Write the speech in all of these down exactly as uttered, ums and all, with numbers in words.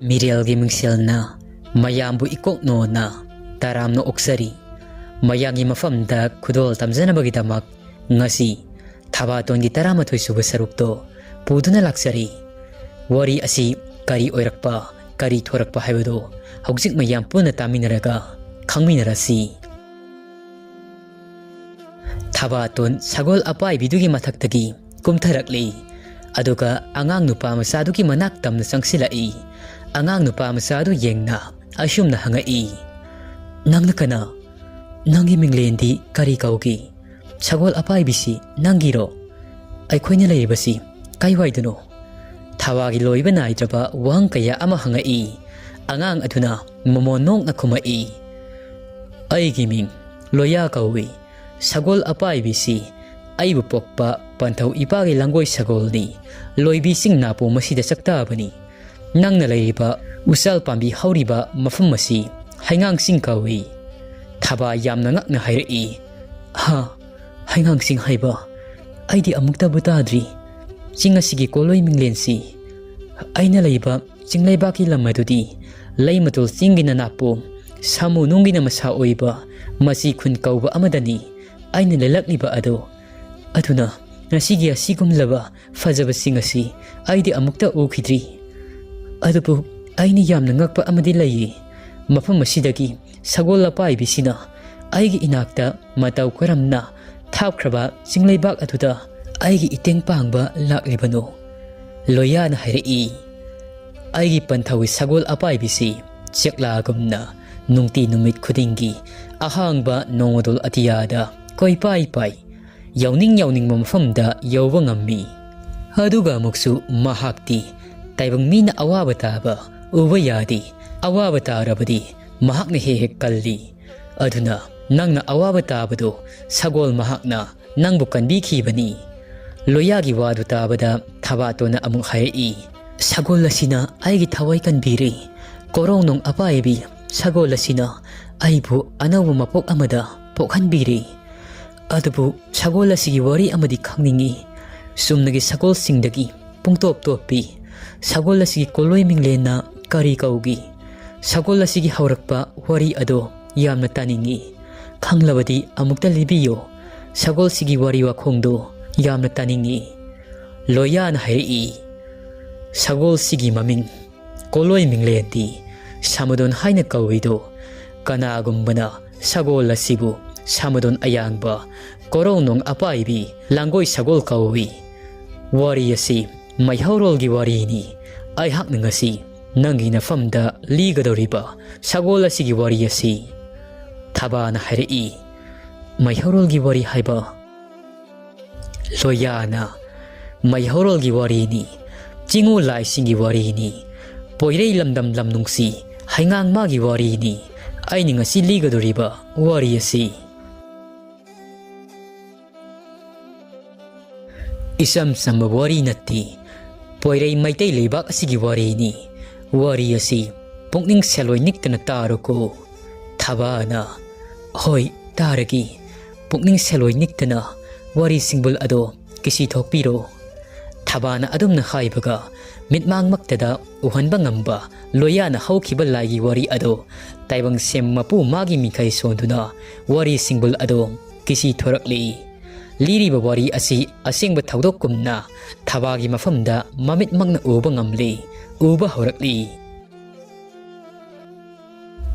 ꯃꯤꯔꯦꯜꯒꯤ ꯃꯤꯡꯁꯦꯜꯅ ꯃꯌꯥꯝꯕꯨ ꯏꯀꯣꯛ ꯅꯣꯟꯅ ꯇꯔꯥꯝꯅ ꯑꯣꯛꯆꯔꯤ꯫ ꯃꯌꯥꯝꯒꯤ ꯃꯐꯝꯗ ꯈꯨꯗꯣꯜ ꯇꯝꯖꯅꯕꯒꯤꯗꯃꯛ ꯉꯁꯤ ꯊꯕꯥꯇꯣꯟꯒꯤ ꯇꯔꯥꯃꯥꯊꯣꯏ ꯁꯨꯕ ꯁꯔꯨꯛꯇꯣ ꯄꯨꯗꯨꯅ ꯂꯥꯛꯆꯔꯤ꯫ ꯋꯥꯔꯤ ꯑꯁꯤ ꯀꯔꯤ ꯑꯣꯏꯔꯛꯄ, ꯀꯔꯤ ꯊꯣꯔꯛꯄ ꯍꯥꯏꯕꯗꯨ ꯍꯧꯖꯤꯛ ꯃꯌꯥꯝ ꯄꯨꯟꯅ ꯇꯥꯃꯤꯟꯅꯔꯒ ꯈꯪꯃꯤꯟꯅꯔꯁꯤ꯫ ꯊꯕꯥꯇꯣꯟ ꯁꯒꯣꯜ ꯑꯄꯥꯏꯕꯤꯗꯨꯒꯤ ꯃꯊꯛꯇꯒꯤ ꯀꯨꯝꯊꯔꯛꯂꯤ꯫ ꯑꯗꯨꯒ ꯑꯉꯥꯡ ꯅꯨꯄꯥ ꯃꯆꯥꯗꯨꯒꯤ ꯃꯅꯥꯛ ꯇꯝꯅ ꯆꯪꯁꯤꯜꯂꯛꯏ꯫ ꯑꯉꯥꯡ ꯅꯨꯄꯥ ꯃꯆꯥꯗꯨ ꯌꯦꯡꯅ ꯑꯁꯨꯝꯅ ꯍꯪꯉꯛꯏ, "ꯅꯪꯅ ꯀꯅꯥ? ꯅꯪꯒꯤ ꯃꯤꯡꯂꯦꯟꯗꯤ ꯀꯔꯤ ꯀꯧꯒꯦ? ꯁꯒꯣꯜ ꯑꯄꯥꯏꯕꯤꯁꯤ ꯅꯪꯒꯤꯔꯣ? ꯑꯩꯈꯣꯏꯅ ꯂꯩꯔꯤꯕꯁꯤ ꯀꯥꯏꯋꯥꯏꯗꯅꯣ?" ꯊꯋꯥꯒꯤ ꯂꯣꯏꯕ ꯅꯥꯏꯗ꯭ꯔꯕ ꯋꯥꯍꯪ ꯀꯌꯥ ꯑꯃ ꯍꯪꯉꯛꯏ꯫ ꯑꯉꯥꯡ ꯑꯗꯨꯅ ꯃꯃꯣꯟ ꯅꯣꯛꯅ ꯈꯨꯝꯃꯛꯏ, "ꯑꯩꯒꯤ ꯃꯤꯡ ꯂꯣꯌꯥ ꯀꯧꯏ꯫ ꯁꯒꯣꯜ ꯑꯄꯥꯏꯕꯤꯁꯤ ꯑꯩꯕꯨ ꯄꯣꯛꯄ ꯄꯟꯊꯧ ꯏꯄꯥꯒꯤ ꯂꯪꯒꯣꯏ ꯁꯒꯣꯜꯅꯤ꯫ ꯂꯣꯏꯕꯤ ꯆꯤꯡ ꯅꯥꯄꯣꯝ ꯑꯁꯤꯗ ꯆꯥꯛꯇꯥꯕꯅꯤ꯫ ꯅꯪꯅ ꯂꯩꯔꯤꯕ ꯎꯆꯥꯜ ꯄꯥꯝꯕꯤ ꯍꯧꯔꯤꯕ ꯃꯐꯝ ꯑꯁꯤ ꯍꯩꯉꯥꯡ ꯆꯤꯡ ꯀꯧꯏ꯫" ꯊꯕꯥ ꯌꯥꯝꯅ ꯉꯛꯅ ꯍꯥꯏꯔꯛꯏ, "ꯍꯥ, ꯍꯩꯉꯥꯡ ꯆꯤꯡ ꯍꯥꯏꯕ? ꯑꯩꯗꯤ ꯑꯃꯨꯛꯇꯕꯨ ꯇꯥꯗ꯭ꯔꯤ꯫ ꯆꯤꯡ ꯑꯁꯤꯒꯤ ꯀꯣꯂꯣꯏ ꯃꯤꯡꯂꯦꯟꯁꯤ ꯑꯩꯅ ꯂꯩꯕ ꯆꯤꯡꯂꯩꯕꯥꯛꯀꯤ ꯂꯝ ꯑꯗꯨꯗꯤ ꯂꯩ ꯃꯇꯣꯜ ꯆꯤꯡꯒꯤꯅ ꯅꯥꯄꯣꯝ, ꯁꯥꯃꯨ ꯅꯨꯡꯒꯤꯅ ꯃꯁꯥ ꯑꯣꯏꯕ, ꯃꯆꯤ ꯈꯨꯟ ꯀꯧꯕ ꯑꯃꯗꯅꯤ ꯑꯩꯅ ꯂꯩꯂꯛꯂꯤꯕ ꯑꯗꯣ꯫ ꯑꯗꯨꯅ ꯉꯁꯤꯒꯤ ꯑꯁꯤꯒꯨꯝꯂꯕ ꯐꯖꯕꯁꯤꯡ ꯑꯁꯤ ꯑꯩꯗꯤ ꯑꯃꯨꯛꯇ ꯎꯈꯤꯗ꯭ꯔꯤ꯫ ꯑꯗꯨꯕꯨ ꯑꯩꯅ ꯌꯥꯝꯅ ꯉꯛꯄ ꯑꯃꯗꯤ ꯂꯩꯌꯦ꯫ ꯃꯐꯝ ꯑꯁꯤꯗꯒꯤ ꯁꯒꯣꯜ ꯑꯄꯥꯏꯕꯤꯁꯤꯅ ꯑꯩꯒꯤ ꯏꯅꯥꯛꯇ ꯃꯇꯧ ꯀꯔꯝꯅ ꯊꯥꯞꯈ꯭ꯔꯕ ꯆꯤꯡꯂꯩꯕꯥꯛ ꯑꯗꯨꯗ ꯑꯩꯒꯤ ꯏꯇꯦꯡ ꯄꯥꯡꯕ ꯂꯥꯛꯂꯤꯕꯅꯣ?" ꯂꯣꯌꯥꯅ ꯍꯥꯏꯔꯛꯏ, "ꯑꯩꯒꯤ ꯄꯟꯊꯧꯒꯤ ꯁꯒꯣꯜ ꯑꯄꯥꯏꯕꯤꯁꯤ ꯆꯦꯛꯂꯥꯒꯨꯝꯅ ꯅꯨꯡꯇꯤ ꯅꯨꯃꯤꯠ ꯈꯨꯗꯤꯡꯒꯤ ꯑꯍꯥꯡꯕ ꯅꯣꯡꯃꯗꯣꯜ ꯑꯇꯤꯌꯥꯗ ꯀꯣꯏꯄꯥꯏ ꯄꯥꯏ, ꯌꯧꯅꯤꯡ ꯌꯧꯅꯤꯡꯕ ꯃꯐꯝꯗ ꯌꯧꯕ ꯉꯝꯃꯤ꯫ ꯑꯗꯨꯒ ꯑꯃꯨꯛꯁꯨ ꯃꯍꯥꯛꯇꯤ ꯇꯥꯏꯕꯪ ꯃꯤꯅ ꯑꯋꯥꯕ ꯇꯥꯕ ꯎꯕ ꯌꯥꯗꯦ꯫ ꯑꯋꯥꯕ ꯇꯥꯔꯕꯗꯤ ꯃꯍꯥꯛꯅ ꯍꯦꯛ ꯍꯦꯛ ꯀꯜꯂꯤ꯫ ꯑꯗꯨꯅ ꯅꯪꯅ ꯑꯋꯥꯕ ꯇꯥꯕꯗꯨ ꯁꯒꯣꯜ ꯃꯍꯥꯛꯅ ꯅꯪꯕꯨ ꯀꯟꯕꯤꯈꯤꯕꯅꯤ꯫" ꯂꯣꯌꯥꯒꯤ ꯋꯥꯗꯨ ꯇꯥꯕꯗ ꯊꯕꯥꯇꯣꯟꯅ ꯑꯃꯨꯛ ꯍꯥꯏꯔꯛꯏ, "ꯁꯒꯣꯜ ꯑꯁꯤꯅ ꯑꯩꯒꯤ ꯊꯋꯥꯏ ꯀꯟꯕꯤꯔꯦ꯫ ꯀꯣꯔꯣꯡꯅꯣꯡ ꯑꯄꯥꯏꯕꯤ ꯁꯒꯣꯜ ꯑꯁꯤꯅ ꯑꯩꯕꯨ ꯑꯅꯧꯕ ꯃꯄꯣꯛ ꯑꯃꯗ ꯄꯣꯛꯍꯟꯕꯤꯔꯦ꯫ ꯑꯗꯨꯕꯨ ꯁꯒꯣꯜ ꯑꯁꯤꯒꯤ ꯋꯥꯔꯤ ꯑꯃꯗꯤ ꯈꯪꯅꯤꯡꯏ꯫ ꯆꯨꯝꯅꯒꯤ ꯁꯒꯣꯜꯁꯤꯡꯗꯒꯤ ꯄꯨꯡꯇꯣꯞ ꯇꯣꯞꯄꯤ꯫ ꯁꯒꯣꯜ ꯑꯁꯤꯒꯤ ꯀꯣꯂꯣꯏ ꯃꯤꯡꯂꯦꯟꯅ ꯀꯔꯤ ꯀꯧꯒꯤ? ꯁꯒꯣꯜ ꯑꯁꯤꯒꯤ ꯍꯧꯔꯛꯄ ꯋꯥꯔꯤ ꯑꯗꯣ ꯌꯥꯝꯅ ꯇꯥꯅꯤꯡꯏ꯫ ꯈꯪꯂꯕꯗꯤ ꯑꯃꯨꯛꯇ ꯂꯤꯕꯤꯌꯨ꯫ ꯁꯒꯣꯜꯁꯤꯒꯤ ꯋꯥꯔꯤ ꯋꯥꯈꯣꯡꯗꯣ ꯌꯥꯝꯅ ꯇꯥꯅꯤꯡꯏ꯫ ꯂꯣꯌꯥꯅ ꯍꯥꯏꯔꯛꯏ, ꯁꯒꯣꯜꯁꯤꯒꯤ ꯃꯃꯤꯡ ꯀꯣꯂꯣꯏ ꯃꯤꯡꯂꯦꯟꯗꯤ ꯁꯥꯃꯗꯣꯟ ꯍꯥꯏꯅ ꯀꯧꯏꯗꯣ꯫ ꯀꯅꯥꯒꯨꯝꯕꯅ ꯁꯒꯣꯜ ꯑꯁꯤꯕꯨ ꯁꯥꯃꯗꯣꯟ ꯑꯌꯥꯡꯕ, ꯀꯣꯔꯧꯅꯣꯡ ꯑꯄꯥꯏꯕꯤ, ꯂꯥꯡꯒꯣꯏ ꯁꯒꯣꯜ ꯀꯧꯏ꯫ ꯋꯥꯔꯤ ꯑꯁꯤ ꯃꯩꯍꯧꯔꯣꯜꯒꯤ ꯋꯥꯔꯤꯅꯤ꯫ ꯑꯩꯍꯥꯛꯅ ꯉꯁꯤ ꯅꯪꯒꯤ ꯅꯐꯝꯗ ꯂꯤꯒꯗꯧꯔꯤꯕ ꯁꯒꯣꯜ ꯑꯁꯤꯒꯤ ꯋꯥꯔꯤ ꯑꯁꯤ꯫ ꯊꯕꯥꯅ ꯍꯥꯏꯔꯛꯏ, ꯃꯩꯍꯧꯔꯣꯜꯒꯤ ꯋꯥꯔꯤ ꯍꯥꯏꯕ? ꯂꯣꯌꯥꯅ, ꯃꯩꯍꯧꯔꯣꯜꯒꯤ ꯋꯥꯔꯤꯅꯤ, ꯆꯤꯡꯉꯨ ꯂꯥꯏꯁꯤꯡꯒꯤ ꯋꯥꯔꯤꯅꯤ, ꯄꯣꯏꯔꯩ ꯂꯝꯗꯝ ꯂꯝ ꯅꯨꯡꯁꯤ ꯍꯩꯉꯥꯡ ꯃꯥꯒꯤ ꯋꯥꯔꯤꯅꯤ꯫ ꯑꯩꯅ ꯉꯁꯤ ꯂꯤꯒꯗꯧꯔꯤꯕ ꯋꯥꯔꯤ ꯑꯁꯤ ꯏꯆꯝ ꯆꯝꯕ ꯋꯥꯔꯤ ꯅꯠꯇꯦ꯫ ꯄꯣꯏꯔꯩ ꯃꯩꯇꯩ ꯂꯩꯕꯥꯛ ꯑꯁꯤꯒꯤ ꯋꯥꯔꯤꯅꯤ꯫ ꯋꯥꯔꯤ ꯑꯁꯤ ꯄꯨꯛꯅꯤꯡ ꯁꯦꯜꯂꯣꯏ ꯅꯤꯛꯇꯅ ꯇꯥꯔꯣꯀꯣ꯫ ꯊꯕꯥꯅ, ꯍꯣꯏ, ꯇꯥꯔꯒꯦ꯫ ꯄꯨꯛꯅꯤꯡ ꯁꯦꯜꯂꯣꯏ ꯅꯤꯛꯇꯅ ꯋꯥꯔꯤ ꯁꯤꯡꯕꯨꯜ ꯑꯗꯣ ꯀꯤꯁꯤ ꯊꯣꯛꯄꯤꯔꯣ꯫ ꯊꯕꯥꯅ ꯑꯗꯨꯝꯅ ꯍꯥꯏꯕꯒ ꯃꯤꯠꯃꯥꯡꯃꯛꯇꯗ ꯎꯍꯟꯕ ꯉꯝꯕ ꯂꯣꯌꯥꯅ ꯍꯧꯈꯤꯕ ꯂꯥꯏꯒꯤ ꯋꯥꯔꯤ ꯑꯗꯣ ꯇꯥꯏꯕꯪ ꯁꯦꯝ ꯃꯄꯨ ꯃꯥꯒꯤ ꯃꯤꯡꯈꯩ ꯁꯣꯟꯗꯨꯅ ꯋꯥꯔꯤ ꯁꯤꯡꯕꯨꯜ ꯑꯗꯣ ꯀꯤꯁꯤ ꯊꯣꯔꯛꯂꯤ꯫ ꯂꯤꯔꯤꯕ ꯋꯥꯔꯤ ꯑꯁꯤ ꯑꯁꯦꯡꯕ ꯊꯧꯗꯣꯛꯀꯨꯝꯅ ꯊꯕꯥꯒꯤ ꯃꯐꯝꯗ ꯃꯃꯤꯠꯃꯛꯅ ꯎꯕ ꯉꯝꯂꯤ, ꯎꯕ ꯍꯧꯔꯛꯂꯤ꯫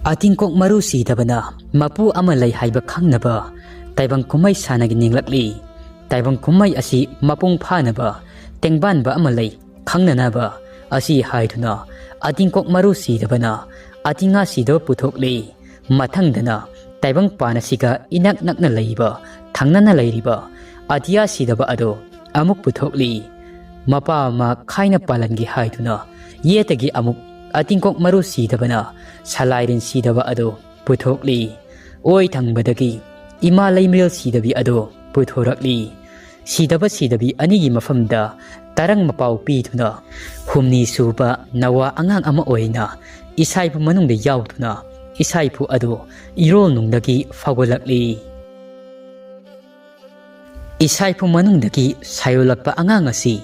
ꯑꯇꯤꯡꯀꯣꯛ ꯃꯔꯨ ꯁꯤꯗꯕꯅ ꯃꯄꯨ ꯑꯃ ꯂꯩ ꯍꯥꯏꯕ ꯈꯪꯅꯕ ꯇꯥꯏꯕꯪ ꯀꯨꯝꯍꯩ ꯁꯥꯟꯅꯒꯤ ꯅꯤꯡꯂꯛꯂꯤ꯫ ꯇꯥꯏꯕꯪ ꯀꯨꯝꯍꯩ ꯑꯁꯤ ꯃꯄꯨꯡ ꯐꯥꯅꯕ ꯇꯦꯡꯕꯥꯟꯕ ꯑꯃ ꯂꯩ ꯈꯪꯅꯅꯕ ꯑꯁꯤ ꯍꯥꯏꯗꯨꯅ ꯑꯇꯤꯡꯀꯣꯛ ꯃꯔꯨ ꯁꯤꯗꯕꯅ ꯑꯇꯤꯉꯥ ꯁꯤꯗꯕ ꯄꯨꯊꯣꯛꯂꯤ꯫ ꯃꯊꯪꯗꯅ ꯇꯥꯏꯕꯪ ꯄꯥꯟ ꯑꯁꯤꯒ ꯏꯅꯛ ꯅꯛꯅ ꯂꯩꯕ, ꯊꯪꯅꯅ ꯂꯩꯔꯤꯕ ꯑꯇꯤꯌꯥ ꯁꯤꯗꯕ ꯑꯗꯣ ꯑꯃꯨꯛ ꯄꯨꯊꯣꯛꯂꯤ꯫ ꯃꯄꯥ ꯑꯃ ꯈꯥꯏꯅ ꯄꯥꯜꯍꯟꯒꯦ ꯍꯥꯏꯗꯨꯅ ꯌꯦꯠꯇꯒꯤ ꯑꯃꯨꯛ ꯑꯇꯤꯡꯀꯣꯛ ꯃꯔꯨ ꯁꯤꯗꯕꯅ ꯁꯂꯥꯏꯔꯦꯟ ꯁꯤꯗꯕ ꯑꯗꯣ ꯄꯨꯊꯣꯛꯂꯤ꯫ ꯑꯣꯏ ꯊꯪꯕꯗꯒꯤ ꯏꯃꯥ ꯂꯩꯃꯔꯦꯜ ꯁꯤꯗꯕꯤ ꯑꯗꯣ ꯄꯨꯊꯣꯔꯛꯂꯤ꯫ ꯁꯤꯗꯕ ꯁꯤꯗꯕꯤ ꯑꯅꯤꯒꯤ ꯃꯐꯝꯗ ꯇꯔꯪ ꯃꯄꯥꯎ ꯄꯤꯗꯨꯅ ꯍꯨꯝꯅꯤ ꯁꯨꯕ ꯅꯋꯥ ꯑꯉꯥꯡ ꯑꯃ ꯑꯣꯏꯅ ꯏꯁꯥꯏꯕꯨ ꯃꯅꯨꯡꯗ ꯌꯥꯎꯗꯨꯅ ꯏꯁꯥꯏꯐꯨ ꯑꯗꯨ ꯏꯔꯣꯜꯅꯨꯡꯗꯒꯤ ꯐꯥꯎꯒꯠꯂꯛꯂꯤ꯫ ꯏꯁꯥꯏꯐꯨ ꯃꯅꯨꯡꯗꯒꯤ ꯁꯥꯏꯌꯣꯜꯂꯛꯄ ꯑꯉꯥꯡ ꯑꯁꯤ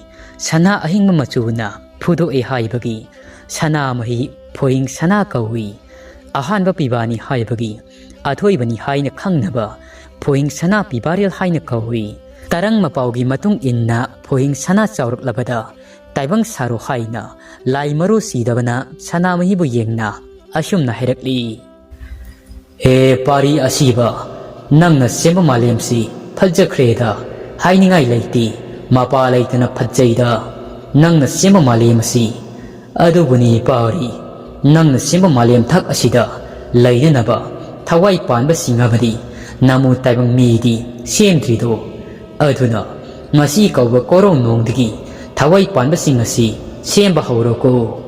ꯁꯅꯥ ꯑꯍꯤꯡꯕ ꯃꯆꯨꯅ ꯐꯨꯗꯣꯛꯏ ꯍꯥꯏꯕꯒꯤ ꯁꯅꯥꯃꯍꯤ ꯐꯣꯏꯍꯤꯡ ꯁꯅꯥ ꯀꯧꯏ꯫ ꯑꯍꯥꯟꯕ ꯄꯤꯕꯥꯅꯤ ꯍꯥꯏꯕꯒꯤ ꯑꯊꯣꯏꯕꯅꯤ ꯍꯥꯏꯅ ꯈꯪꯅꯕ ꯐꯣꯏꯍꯤꯡ ꯁꯅꯥ ꯄꯤꯕꯥꯔꯦꯜ ꯍꯥꯏꯅ ꯀꯧꯏ꯫ ꯇꯔꯪ ꯃꯄꯥꯎꯒꯤ ꯃꯇꯨꯡ ꯏꯟꯅ ꯐꯣꯏꯍꯤꯡ ꯁꯅꯥ ꯆꯥꯎꯔꯛꯂꯕꯗ ꯇꯥꯏꯕꯪ ꯁꯥꯔꯣ ꯍꯥꯏꯅ ꯂꯥꯏ ꯃꯔꯨ ꯁꯤꯗꯕꯅ ꯁꯅꯥꯃꯍꯤꯕꯨ ꯌꯦꯡꯅ ꯑꯁꯨꯝꯅ ꯍꯥꯏꯔꯛꯂꯤ꯫ ꯍꯦ ꯄꯥꯔꯤ ꯑꯁꯤꯕ, ꯅꯪꯅ ꯁꯦꯝꯕ ꯃꯥꯂꯦꯝꯁꯤ ꯐꯖꯈ꯭ꯔꯦꯗ, ꯍꯥꯏꯅꯤꯡꯉꯥꯏ ꯂꯩꯇꯦ, ꯃꯄꯥ ꯂꯩꯇꯅ ꯐꯖꯩꯗ, ꯅꯪꯅ ꯁꯦꯝꯕ ꯃꯥꯂꯦꯝ ꯑꯁꯤ꯫ ꯑꯗꯨꯕꯨꯅꯤ ꯄꯥꯔꯤ, ꯅꯪꯅ ꯁꯦꯝꯕ ꯃꯥꯂꯦꯝ ꯊꯛ ꯑꯁꯤꯗ ꯂꯩꯅꯅꯕ ꯊꯋꯥꯏ ꯄꯥꯟꯕꯁꯤꯡ ꯑꯃꯗꯤ ꯅꯃꯨ ꯇꯥꯏꯕꯪ ꯃꯤꯗꯤ ꯁꯦꯝꯗ꯭ꯔꯤꯗꯣ꯫ ꯑꯗꯨꯅ ꯉꯁꯤ ꯀꯧꯕ ꯀꯣꯔꯧꯅꯣꯡꯗꯒꯤ ꯊꯋꯥꯏ ꯄꯥꯟꯕꯁꯤꯡ ꯑꯁꯤ ꯁꯦꯝꯕ ꯍꯧꯔꯣꯀꯣ꯫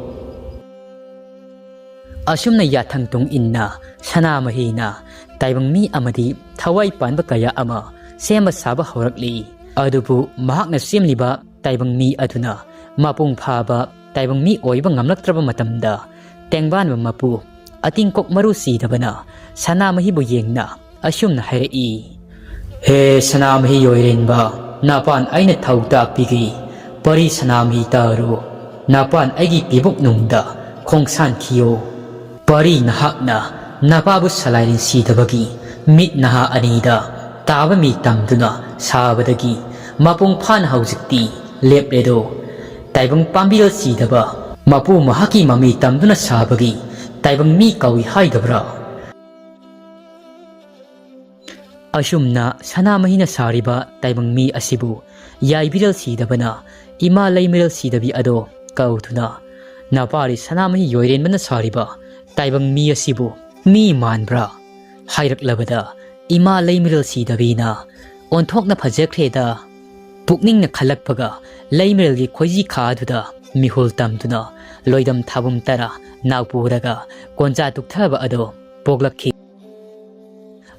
ꯑꯁꯨꯝꯅ ꯌꯥꯊꯪ ꯇꯨꯡ ꯏꯟꯅ ꯁꯅꯥꯃꯍꯤꯅ ꯇꯥꯏꯕꯪ ꯃꯤ ꯑꯃꯗꯤ ꯊꯋꯥꯏ ꯄꯥꯟꯕ ꯀꯌꯥ ꯑꯃ ꯁꯦꯝꯕ ꯁꯥꯕ ꯍꯧꯔꯛꯂꯤ꯫ ꯑꯗꯨꯕꯨ ꯃꯍꯥꯛꯅ ꯁꯦꯝꯂꯤꯕ ꯇꯥꯏꯕꯪ ꯃꯤ ꯑꯗꯨꯅ ꯃꯄꯨꯡ ꯐꯥꯕ ꯇꯥꯏꯕꯪ ꯃꯤ ꯑꯣꯏꯕ ꯉꯝꯂꯛꯇ꯭ꯔꯕ ꯃꯇꯝꯗ, ꯇꯦꯡꯕꯥꯟꯕ ꯃꯄꯨ ꯑꯇꯤꯡꯀꯣꯛ ꯃꯔꯨ ꯁꯤꯗꯕꯅ ꯁꯅꯥꯃꯍꯤꯕꯨ ꯌꯦꯡꯅ ꯑꯁꯨꯝꯅ ꯍꯥꯏꯔꯛꯏ꯫ ꯍꯦ ꯁꯅꯥꯃꯍꯤ ꯑꯣꯏꯔꯦꯟꯕ, ꯅꯄꯥꯟ ꯑꯩꯅ ꯊꯧ ꯇꯥꯛꯄꯤꯒꯦ꯫ ꯄꯔꯤ ꯁꯅꯥꯃꯍꯤ ꯇꯥꯔꯣ, ꯅꯄꯥꯟ ꯑꯩꯒꯤ ꯄꯤꯕꯨꯛ ꯅꯨꯡꯗ ꯈꯣꯡꯁꯥꯟꯈꯤꯌꯣ꯫ ꯄꯔꯤ ꯅꯍꯥꯛꯅ ꯅꯄꯥꯕꯨ ꯁꯂꯥꯏꯔꯦꯟ ꯁꯤꯗꯕꯒꯤ ꯃꯤꯠ ꯅꯍꯥ ꯑꯅꯤꯗ ꯇꯥꯕ ꯃꯤ ꯇꯝꯗꯨꯅ ꯁꯥꯕꯗꯒꯤ ꯃꯄꯨꯡ ꯐꯥꯅ ꯍꯧꯖꯤꯛꯇꯤ ꯂꯦꯞꯂꯦꯗꯣ꯫ ꯇꯥꯏꯕꯪ ꯄꯥꯝꯕꯤꯔ ꯁꯤꯗꯕ ꯃꯄꯨ ꯃꯍꯥꯛꯀꯤ ꯃꯃꯤ ꯇꯝꯗꯨꯅ ꯁꯥꯕꯒꯤ ꯇꯥꯏꯕꯪ ꯃꯤ ꯀꯧꯏ ꯍꯥꯏꯗꯕ꯭ꯔꯥ? ꯑꯁꯨꯝꯅ ꯁꯅꯥꯃꯍꯤꯅ ꯁꯥꯔꯤꯕ ꯇꯥꯏꯕꯪ ꯃꯤ ꯑꯁꯤꯕꯨ ꯌꯥꯏꯕꯤꯔꯦꯜ ꯁꯤꯗꯕꯅ ꯏꯃꯥ ꯂꯩꯃꯔꯦꯜ ꯁꯤꯗꯕꯤ ꯑꯗꯣ ꯀꯧꯗꯨꯅ, "ꯅꯄꯥꯔꯤ ꯁꯅꯥꯃꯍꯤ ꯌꯣꯏꯔꯦꯟꯕꯅ ꯁꯥꯔꯤꯕ ꯇꯥꯏꯕꯪ ꯃꯤ ꯑꯁꯤꯕꯨ ꯃꯤ ꯃꯥꯟꯕ꯭ꯔꯥ?" ꯍꯥꯏꯔꯛꯂꯕꯗ, ꯏꯃꯥ ꯂꯩꯃꯔꯦꯜ ꯁꯤꯗꯕꯤꯅ, "ꯑꯣꯟꯊꯣꯛꯅ ꯐꯖꯈ꯭ꯔꯦꯗ!" ꯄꯨꯛꯅꯤꯡꯅ ꯈꯜꯂꯛꯄꯒ ꯂꯩꯃꯔꯦꯜꯒꯤ ꯈꯣꯏꯖꯤ ꯈꯥꯗꯨꯗ ꯃꯤꯍꯨꯜ ꯇꯝꯗꯨꯅ ꯂꯣꯏꯗꯝ ꯊꯥꯕꯨꯝ ꯇꯔꯥ ꯅꯥꯎꯄꯨꯔꯒ ꯀꯣꯟꯆꯥ ꯇꯨꯛꯊꯕ ꯑꯗꯣ ꯄꯣꯛꯂꯛꯈꯤ꯫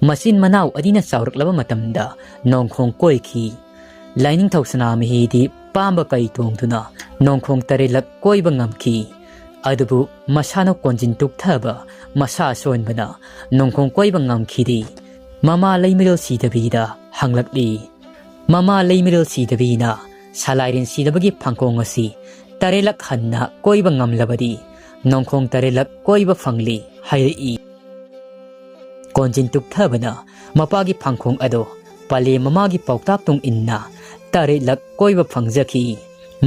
ꯃꯆꯤꯟ ꯃꯅꯥꯎ ꯑꯅꯤꯅ ꯆꯥꯎꯔꯛꯂꯕ ꯃꯇꯝꯗ ꯅꯣꯡꯈꯣꯡ ꯀꯣꯏꯈꯤ꯫ ꯂꯥꯏꯅꯤꯡꯊꯧ ꯁꯅꯥꯃꯍꯤꯗꯤ ꯄꯥꯝꯕ ꯀꯩ ꯇꯣꯡꯗꯨꯅ ꯅꯣꯡꯈꯣꯡ ꯇꯔꯦꯠꯂꯛ ꯀꯣꯏꯕ ꯉꯝꯈꯤ꯫ ꯑꯗꯨꯕꯨ ꯃꯁꯥꯅ ꯀꯣꯟꯖꯤꯟ ꯇꯨꯛꯊꯕ ꯃꯁꯥ ꯁꯣꯟꯕꯅ ꯅꯣꯡꯈꯣꯡ ꯀꯣꯏꯕ ꯉꯝꯈꯤꯗꯦ꯫ ꯃꯃꯥ ꯂꯩꯃꯔꯦꯜ ꯁꯤꯗꯕꯤꯗ ꯍꯪꯂꯛꯂꯤ꯫ ꯃꯃꯥ ꯂꯩꯃꯔꯦꯜ ꯁꯤꯗꯕꯤꯅ ꯁꯂꯥꯏꯔꯦꯟ ꯁꯤꯗꯕꯒꯤ ꯐꯥꯡꯈꯣꯡ ꯑꯁꯤ ꯇꯔꯦꯠꯂꯛ ꯍꯟꯅ ꯀꯣꯏꯕ ꯉꯝꯂꯕꯗꯤ ꯅꯣꯡꯈꯣꯡ ꯇꯔꯦꯠꯂꯛ ꯀꯣꯏꯕ ꯐꯪꯂꯤ ꯍꯥꯏꯔꯛꯏ꯫ ꯀꯣꯟꯖꯤꯟ ꯇꯨꯛꯊꯕꯅ ꯃꯄꯥꯒꯤ ꯐꯥꯡꯈꯣꯡ ꯑꯗꯣ ꯄꯂꯦꯝ ꯃꯃꯥꯒꯤ ꯄꯥꯎꯇꯥꯛ ꯇꯨꯡ ꯏꯟꯅ ꯇꯔꯦꯠꯂꯛ ꯀꯣꯏꯕ ꯐꯪꯖꯈꯤ꯫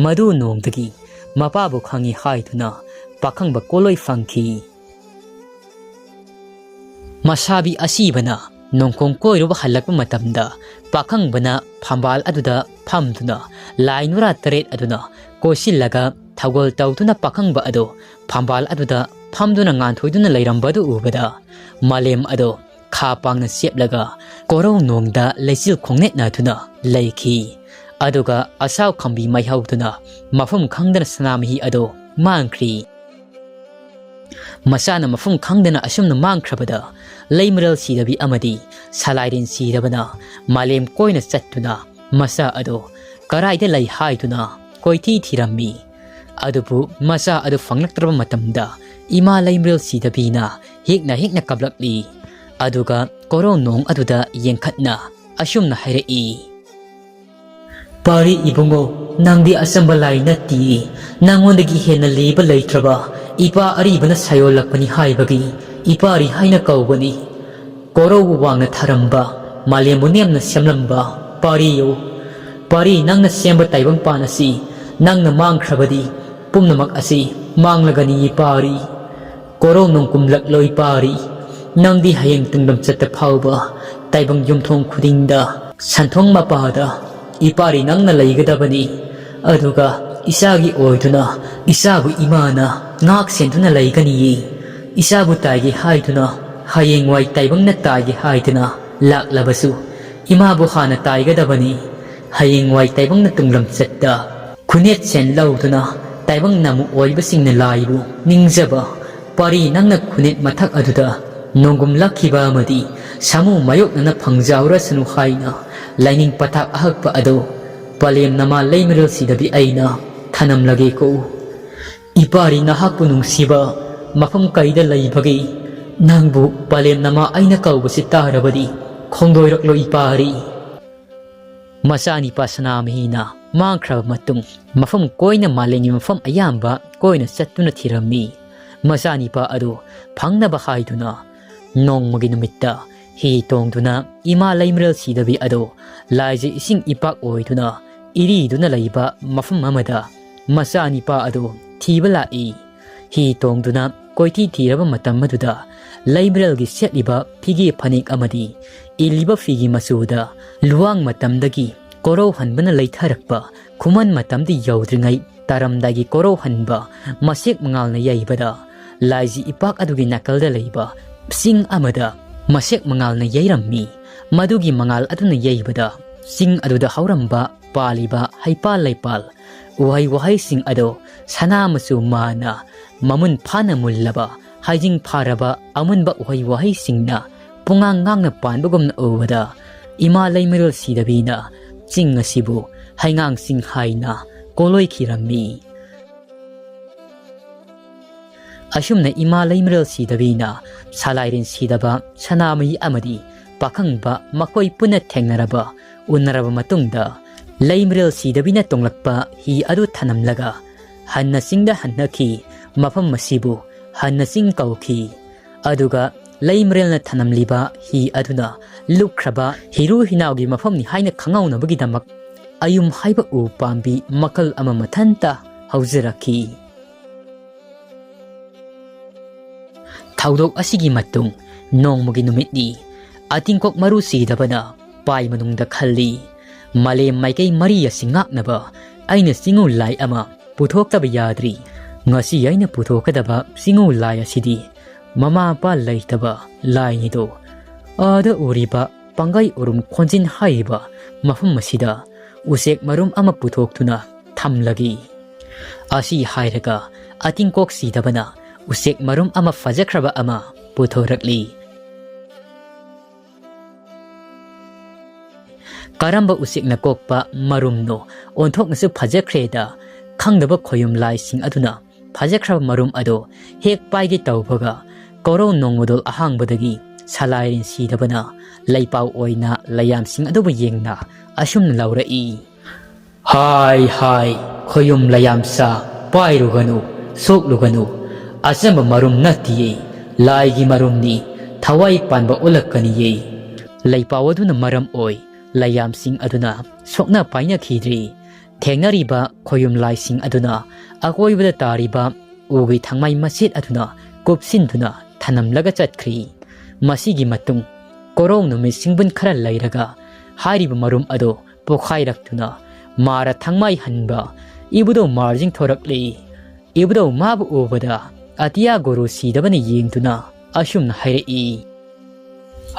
ꯃꯗꯨ ꯅꯣꯡꯗꯒꯤ ꯃꯄꯥꯕꯨ ꯈꯪꯏ ꯍꯥꯏꯗꯨꯅ ꯄꯥꯈꯪꯕ ꯀꯣꯂꯣꯏ ꯐꯪꯈꯤ꯫ ꯃꯁꯥꯕꯤ ꯑꯁꯤꯕꯅ ꯅꯣꯡꯈꯣꯡ ꯀꯣꯏꯔꯨꯕ ꯍꯜꯂꯛꯄ ꯃꯇꯝꯗ ꯄꯥꯈꯪꯕꯅ ꯐꯝꯕꯥꯜ ꯑꯗꯨꯗ ꯐꯝꯗꯨꯅ ꯂꯥꯏ ꯅꯨꯔꯥ ꯇꯔꯦꯠ ꯑꯗꯨꯅ ꯀꯣꯏꯁꯤꯜꯂꯒ ꯊꯧꯒꯜ ꯇꯧꯗꯨꯅ ꯄꯥꯈꯪꯕ ꯑꯗꯨ ꯐꯝꯕꯥꯜ ꯑꯗꯨꯗ ꯐꯝꯗꯨꯅ ꯉꯥꯟꯊꯣꯏꯗꯨꯅ ꯂꯩꯔꯝꯕꯗꯨ ꯎꯕꯗ ꯃꯥꯂꯦꯝ ꯑꯗꯣ ꯈꯥ ꯄꯥꯡꯅ ꯆꯦꯞꯂꯒ ꯀꯣꯔꯧ ꯅꯣꯡꯗ ꯂꯩꯆꯤꯜ ꯈꯣꯡꯅꯦꯠꯅꯗꯨꯅ ꯂꯩꯈꯤ꯫ ꯑꯗꯨꯒ ꯑꯁꯥꯎ ꯈꯝꯕꯤ ꯃꯩꯍꯧꯗꯨꯅ ꯃꯐꯝ ꯈꯪꯗꯅ ꯁꯅꯥꯃꯍꯤ ꯑꯗꯣ ꯃꯥꯡꯈ꯭ꯔꯤ꯫ ꯃꯆꯥꯅ ꯃꯐꯝ ꯈꯪꯗꯅ ꯑꯁꯨꯝꯅ ꯃꯥꯡꯈ꯭ꯔꯕꯗ ꯂꯩꯃꯔꯦꯜ ꯁꯤꯗꯕꯤ ꯑꯃꯗꯤ ꯁꯂꯥꯏꯔꯦꯟ ꯁꯤꯗꯕꯅ ꯃꯥꯂꯦꯝ ꯀꯣꯏꯅ ꯆꯠꯇꯨꯅ ꯃꯆꯥ ꯑꯗꯣ ꯀꯔꯥꯏꯗ ꯂꯩ ꯍꯥꯏꯗꯨꯅ ꯀꯣꯏꯊꯤ ꯊꯤꯔꯝꯃꯤ꯫ ꯑꯗꯨꯕꯨ ꯃꯆꯥ ꯑꯗꯨ ꯐꯪꯂꯛꯇ꯭ꯔꯕ ꯃꯇꯝꯗ ꯏꯃꯥ ꯂꯩꯃꯔꯦꯜ ꯁꯤꯗꯕꯤꯅ ꯍꯦꯛꯅ ꯍꯦꯛꯅ ꯀꯞꯂꯛꯂꯤ꯫ ꯑꯗꯨꯒ ꯀꯣꯔꯧ ꯅꯣꯡ ꯑꯗꯨꯗ ꯌꯦꯡꯈꯠꯅ ꯑꯁꯨꯝꯅ ꯍꯥꯏꯔꯛꯏ, "ꯄꯥꯔꯤ ꯏꯕꯨꯡꯉꯣ, ꯅꯪꯗꯤ ꯑꯆꯝꯕ ꯂꯥꯏ ꯅꯠꯇꯤꯌꯦ꯫ ꯅꯪꯉꯣꯟꯗꯒꯤ ꯍꯦꯟꯅ ꯂꯤꯕ ꯂꯩꯇ꯭ꯔꯕ ꯏꯄꯥ ꯑꯔꯤꯕꯅ ꯁꯥꯌꯣꯜꯂꯛꯄꯅꯤ ꯍꯥꯏꯕꯒꯤ ꯏꯄꯥꯔꯤ ꯍꯥꯏꯅ ꯀꯧꯕꯅꯤ꯫ ꯀꯣꯔꯧꯕꯨ ꯋꯥꯡꯅ ꯊꯥꯔꯝꯕ, ꯃꯥꯂꯦꯝꯕꯨ ꯅꯦꯝꯅ ꯁꯦꯝꯂꯝꯕ ꯄꯥꯔꯤꯌꯣ꯫ ꯄꯥꯔꯤ, ꯅꯪꯅ ꯁꯦꯝꯕ ꯇꯥꯏꯕꯪꯄꯥꯟ ꯑꯁꯤ ꯅꯪꯅ ꯃꯥꯡꯈ꯭ꯔꯕꯗꯤ ꯄꯨꯝꯅꯃꯛ ꯑꯁꯤ ꯃꯥꯡꯂꯒꯅꯤ ꯄꯥꯔꯤ꯫ ꯀꯣꯔꯧ ꯅꯣꯡ ꯀꯨꯝꯂꯛꯂꯣꯏ ꯄꯥꯔꯤ꯫ ꯅꯪꯗꯤ ꯍꯌꯦꯡ ꯇꯨꯡꯂꯝꯆꯠꯇ ꯐꯥꯎꯕ ꯇꯥꯏꯕꯪ ꯌꯨꯝꯊꯣꯡ ꯈꯨꯗꯤꯡꯗ ꯁꯟꯊꯣꯡ ꯃꯄꯥꯗ ꯏꯄꯥꯔꯤ ꯅꯪꯅ ꯂꯩꯒꯗꯕꯅꯤ꯫ ꯑꯗꯨꯒ ꯏꯆꯥꯒꯤ ꯑꯣꯏꯗꯨꯅ ꯏꯆꯥꯕꯨ ꯏꯃꯥꯅ ꯉꯥꯛ ꯁꯦꯟꯗꯨꯅ ꯂꯩꯒꯅꯤꯌꯦ꯫ ꯏꯆꯥꯕꯨ ꯇꯥꯏꯒꯦ ꯍꯥꯏꯗꯨꯅ ꯍꯌꯦꯡꯋꯥꯏ ꯇꯥꯏꯕꯪꯅ ꯇꯥꯏꯒꯦ ꯍꯥꯏꯗꯨꯅ ꯂꯥꯛꯂꯕꯁꯨ ꯏꯃꯥꯕꯨ ꯍꯥꯟꯅ ꯇꯥꯏꯒꯗꯕꯅꯤ꯫ ꯍꯌꯦꯡꯋꯥꯏ ꯇꯥꯏꯕꯪꯅ ꯇꯨꯡꯂꯝꯆꯠꯇ ꯈꯨꯅꯦꯠ ꯁꯦꯟ ꯂꯧꯗꯨꯅ ꯇꯥꯏꯕꯪ ꯅꯥꯃꯨ ꯑꯣꯏꯕꯁꯤꯡꯅ ꯂꯥꯏꯕꯨ ꯅꯤꯡꯖꯕ ꯄꯥꯔꯤ ꯅꯪꯅ ꯈꯨꯅꯦꯠ ꯃꯊꯛ ꯑꯗꯨꯗ ꯅꯣꯡꯒꯨꯝ ꯂꯥꯛꯈꯤꯕ ꯑꯃꯗꯤ ꯁꯥꯃꯨ ꯃꯥꯌꯣꯛꯅꯅ ꯐꯪꯖꯍꯧꯔꯁꯅꯨ ꯍꯥꯏꯅ ꯂꯥꯏꯅꯤꯡ ꯄꯊꯥꯞ ꯑꯍꯛꯄ ꯑꯗꯨ ꯄꯂꯦꯝ ꯅꯃꯥ ꯂꯩꯃꯔꯦꯜ ꯁꯤꯗꯕꯤ ꯑꯩꯅ ꯊꯅꯝꯂꯒꯦꯀꯣ꯫ ꯏꯄꯥꯔꯤ ꯅꯍꯥꯛꯄꯨ ꯅꯨꯡꯁꯤꯕ ꯃꯐꯝ ꯀꯩꯗ ꯂꯩꯕꯒꯦ? ꯅꯪꯕꯨ ꯄꯂꯦꯝ ꯅꯃꯥ ꯑꯩꯅ ꯀꯧꯕꯁꯤ ꯇꯥꯔꯕꯗꯤ ꯈꯣꯡꯗꯣꯏꯔꯛꯂꯣ ꯏꯄꯥꯔꯤ?" ꯃꯆꯥꯅꯤꯄꯥ ꯁꯅꯥꯃꯍꯤꯅ ꯃꯥꯡꯈ꯭ꯔꯕ ꯃꯇꯨꯡ, ꯃꯐꯝ ꯀꯣꯏꯅ, ꯃꯥꯂꯦꯝꯒꯤ ꯃꯐꯝ ꯑꯌꯥꯝꯕ ꯀꯣꯏꯅ ꯆꯠꯇꯨꯅ ꯊꯤꯔꯝꯃꯤ꯫ ꯃꯆꯥꯅꯤꯄꯥ ꯑꯗꯨ ꯐꯪꯅꯕ ꯍꯥꯏꯗꯨꯅ ꯅꯣꯡꯃꯒꯤ ꯅꯨꯃꯤꯠꯇ ꯍꯤ ꯇꯣꯡꯗꯨꯅ ꯏꯃꯥ ꯂꯩꯃꯔꯦꯜ ꯁꯤꯗꯕꯤ ꯑꯗꯨ ꯂꯥꯏꯖ ꯏꯁꯤꯡ ꯏꯄꯥꯛ ꯑꯣꯏꯗꯨꯅ ꯏꯔꯤꯗꯨꯅ ꯂꯩꯕ ꯃꯐꯝ ꯑꯃꯗ ꯃꯆꯥꯅꯤꯄꯥ ꯑꯗꯨ ꯊꯤꯕ ꯂꯥꯛꯏ꯫ ꯍꯤ ꯇꯣꯡꯗꯨꯅ ꯀꯣꯏꯊꯤ ꯊꯤꯔꯕ ꯃꯇꯝ ꯑꯗꯨꯗ ꯂꯩꯃꯔꯦꯜꯒꯤ ꯁꯦꯠꯂꯤꯕ ꯐꯤꯒꯦ ꯐꯅꯦꯛ ꯑꯃꯗꯤ ꯏꯜꯂꯤꯕ ꯐꯤꯒꯤ ꯃꯆꯨꯗ ꯂꯨꯋꯥꯡ ꯃꯇꯝꯗꯒꯤ ꯀꯣꯔꯧꯍꯟꯕꯅ ꯂꯩꯊꯔꯛꯄ ꯈꯨꯃꯟ ꯃꯇꯝꯗꯤ ꯌꯧꯗ꯭ꯔꯤꯉꯩ ꯇꯥꯔꯝꯗꯥꯏꯒꯤ ꯀꯣꯔꯧꯍꯟꯕ ꯃꯁꯦꯛ ꯃꯉꯥꯜꯅ ꯌꯩꯕꯗ ꯂꯥꯏꯖꯤ ꯏꯄꯥꯛ ꯑꯗꯨꯒꯤ ꯅꯥꯀꯜꯗ ꯂꯩꯕ ꯆꯤꯡ ꯑꯃꯗ ꯃꯁꯦꯛ ꯃꯉꯥꯜꯅ ꯌꯩꯔꯝꯃꯤ꯫ ꯃꯗꯨꯒꯤ ꯃꯉꯥꯜ ꯑꯗꯨꯅ ꯌꯩꯕꯗ ꯆꯤꯡ ꯑꯗꯨꯗ ꯍꯧꯔꯝꯕ ꯄꯥꯜꯂꯤꯕ ꯍꯩꯄꯥꯜ ꯂꯩꯄꯥꯜ, ꯎꯍꯩ ꯋꯥꯍꯩꯁꯤꯡ ꯑꯗꯣ ꯁꯅꯥ ꯃꯆꯨ ꯃꯥꯅ ꯃꯃꯨꯟ ꯐꯥꯅ ꯃꯨꯜꯂꯕ, ꯍꯩꯖꯤꯡ ꯐꯥꯔꯕ ꯑꯃꯨꯟꯕ ꯎꯍꯩ ꯋꯥꯍꯩꯁꯤꯡꯅ ꯄꯨꯡꯉꯥꯡ ꯉꯥꯡꯅ ꯄꯥꯟꯕꯒꯨꯝꯅ ꯎꯕꯗ ꯏꯃꯥ ꯂꯩꯃꯔꯦꯜ ꯁꯤꯗꯕꯤꯅ ꯆꯤꯡ ꯑꯁꯤꯕꯨ ꯍꯩꯉꯥꯡ ꯆꯤꯡ ꯍꯥꯏꯅ ꯀꯣꯂꯣꯏꯈꯤꯔꯝꯃꯤ꯫ ꯑꯁꯨꯝꯅ ꯏꯃꯥ ꯂꯩꯃꯔꯦꯜ ꯁꯤꯗꯕꯤꯅ ꯁꯂꯥꯏꯔꯦꯟ ꯁꯤꯗꯕ, ꯁꯅꯥꯃꯍꯤ ꯑꯃꯗꯤ ꯄꯥꯈꯪꯕ ꯃꯈꯣꯏ ꯄꯨꯟꯅ ꯊꯦꯡꯅꯔꯕ, ꯎꯅꯔꯕ ꯃꯇꯨꯡꯗ ꯂꯩꯃꯔꯦꯜ ꯁꯤꯗꯕꯤꯅ ꯇꯣꯡꯂꯛꯄ ꯍꯤ ꯑꯗꯨ ꯊꯅꯝꯂꯒ ꯍꯟꯅ ꯆꯤꯡꯗ ꯍꯟꯅꯈꯤ꯫ ꯃꯐꯝ ꯑꯁꯤꯕꯨ ꯍꯟꯅ ꯆꯤꯡ ꯀꯧꯈꯤ꯫ ꯑꯗꯨꯒ ꯂꯩꯃꯔꯦꯜꯅ ꯊꯅꯝꯂꯤꯕ ꯍꯤ ꯑꯗꯨꯅ ꯂꯨꯞꯈ꯭ꯔꯕ ꯍꯤꯔꯨ ꯍꯤꯅꯥꯎꯒꯤ ꯃꯐꯝꯅꯤ ꯍꯥꯏꯅ ꯈꯪꯍꯧꯅꯕꯒꯤꯗꯃꯛ ꯑꯌꯨꯝ ꯍꯥꯏꯕ ꯎ ꯄꯥꯝꯕꯤ ꯃꯈꯜ ꯑꯃ ꯃꯊꯟꯇ ꯍꯧꯖꯔꯛꯈꯤ꯫ ꯊꯧꯗꯣꯛ ꯑꯁꯤꯒꯤ ꯃꯇꯨꯡ ꯅꯣꯡꯃꯒꯤ ꯅꯨꯃꯤꯠꯅꯤ꯫ ꯑꯇꯤꯡꯀꯣꯛ ꯃꯔꯨ ꯁꯤꯗꯕꯅ ꯄꯥꯏ ꯃꯅꯨꯡꯗ ꯈꯜꯂꯤ, "ꯃꯥꯂꯦꯝ ꯃꯥꯏꯀꯩ ꯃꯔꯤ ꯑꯁꯤ ꯉꯥꯛꯅꯕ ꯑꯩꯅ ꯆꯤꯡꯉꯨ ꯂꯥꯏ ꯑꯃ ꯄꯨꯊꯣꯛꯇꯕ ꯌꯥꯗ꯭ꯔꯤ꯫ ꯉꯁꯤ ꯑꯩꯅ ꯄꯨꯊꯣꯛꯀꯗꯕ ꯆꯤꯡꯉꯨ ꯂꯥꯏ ꯑꯁꯤꯗꯤ ꯃꯃꯥ ꯃꯄꯥ ꯂꯩꯇꯕ ꯂꯥꯏꯅꯤꯗꯣ꯫ ꯑꯥꯗ ꯎꯔꯤꯕ ꯄꯥꯡꯒꯩ ꯎꯔꯨꯝ ꯈꯣꯟꯖꯤꯟ ꯍꯥꯏꯔꯤꯕ ꯃꯐꯝ ꯑꯁꯤꯗ ꯎꯆꯦꯛ ꯃꯔꯨꯝ ꯑꯃ ꯄꯨꯊꯣꯛꯇꯨꯅ ꯊꯝꯂꯒꯦ"꯫ ꯑꯁꯤ ꯍꯥꯏꯔꯒ ꯑꯇꯤꯡꯀꯣꯛ ꯁꯤꯗꯕꯅ ꯎꯆꯦꯛ ꯃꯔꯨꯝ ꯑꯃ ꯐꯖꯈ꯭ꯔꯕ ꯑꯃ ꯄꯨꯊꯣꯔꯛꯂꯤ꯫ ꯀꯔꯝꯕ ꯎꯆꯦꯛꯅ ꯀꯣꯛꯄ ꯃꯔꯨꯝꯅꯣ? ꯑꯣꯟꯊꯣꯛꯅꯁꯨ ꯐꯖꯈ꯭ꯔꯦꯗ꯫ ꯈꯪꯗꯕ ꯈꯣꯌꯨꯝ ꯂꯥꯏꯁꯤꯡ ꯑꯗꯨꯅ ꯐꯖꯈ꯭ꯔꯕ ꯃꯔꯨꯝ ꯑꯗꯨ ꯍꯦꯛ ꯄꯥꯏꯒꯦ ꯇꯧꯕꯒ, ꯀꯣꯔꯧ ꯅꯣꯡꯃꯗꯣꯜ ꯑꯍꯥꯡꯕꯗꯒꯤ ꯁꯂꯥꯏꯔꯦꯟ ꯁꯤꯗꯕꯅ ꯂꯩꯄꯥꯎ ꯑꯣꯏꯅ ꯂꯩꯌꯥꯝꯁꯤꯡ ꯑꯗꯨꯕꯨ ꯌꯦꯡꯅ ꯑꯁꯨꯝꯅ ꯂꯥꯎꯔꯛꯏ꯫ ꯍꯥꯏ ꯍꯥꯏ, ꯈꯣꯌꯨꯝ ꯂꯩꯌꯥꯝꯁꯥ, ꯄꯥꯏꯔꯨꯒꯅꯨ, ꯁꯣꯛꯂꯨꯒꯅꯨ꯫ ꯑꯆꯝꯕ ꯃꯔꯨꯝ ꯅꯠꯇꯤꯌꯦ, ꯂꯥꯏꯒꯤ ꯃꯔꯨꯝꯅꯤ, ꯊꯋꯥꯏ ꯄꯥꯟꯕ ꯑꯣꯜꯂꯛꯀꯅꯤꯌꯦ꯫ ꯂꯩꯄꯥꯎ ꯑꯗꯨꯅ ꯃꯔꯝ ꯑꯣꯏ ꯂꯩꯌꯥꯝꯁꯤꯡ ꯑꯗꯨꯅ ꯁꯣꯛꯅ ꯄꯥꯏꯅꯈꯤꯗ꯭ꯔꯤ꯫ ꯊꯦꯡꯅꯔꯤꯕ ꯈꯣꯌꯨꯝ ꯂꯥꯏꯁꯤꯡ ꯑꯗꯨꯅ ꯑꯀꯣꯏꯕꯗ ꯇꯥꯔꯤꯕ ꯎꯒꯤ ꯊꯥꯡꯃꯩ ꯃꯆꯦꯠ ꯑꯗꯨꯅ ꯀꯨꯞꯁꯤꯟꯗꯨꯅ ꯊꯅꯝꯂꯒ ꯆꯠꯈ꯭ꯔꯤ꯫ ꯃꯁꯤꯒꯤ ꯃꯇꯨꯡ ꯀꯣꯔꯧ ꯅꯨꯃꯤꯠ ꯁꯤꯡꯕꯨꯟ ꯈꯔ ꯂꯩꯔꯒ ꯍꯥꯏꯔꯤꯕ ꯃꯔꯨꯝ ꯑꯗꯨ ꯄꯣꯈꯥꯏꯔꯛꯇꯨꯅ ꯃꯥꯔ ꯊꯥꯡꯃꯩ ꯍꯟꯕ ꯏꯕꯨꯙꯧ ꯃꯥꯔꯖꯤꯡ ꯊꯣꯔꯛꯂꯤ꯫ ꯏꯕꯨꯙꯧ ꯃꯥꯕꯨ ꯎꯕꯗ ꯑꯇꯤꯌꯥ ꯒꯨꯔꯨ ꯁꯤꯗꯕꯅ ꯌꯦꯡꯗꯨꯅ ꯑꯁꯨꯝꯅ ꯍꯥꯏꯔꯛꯏ꯫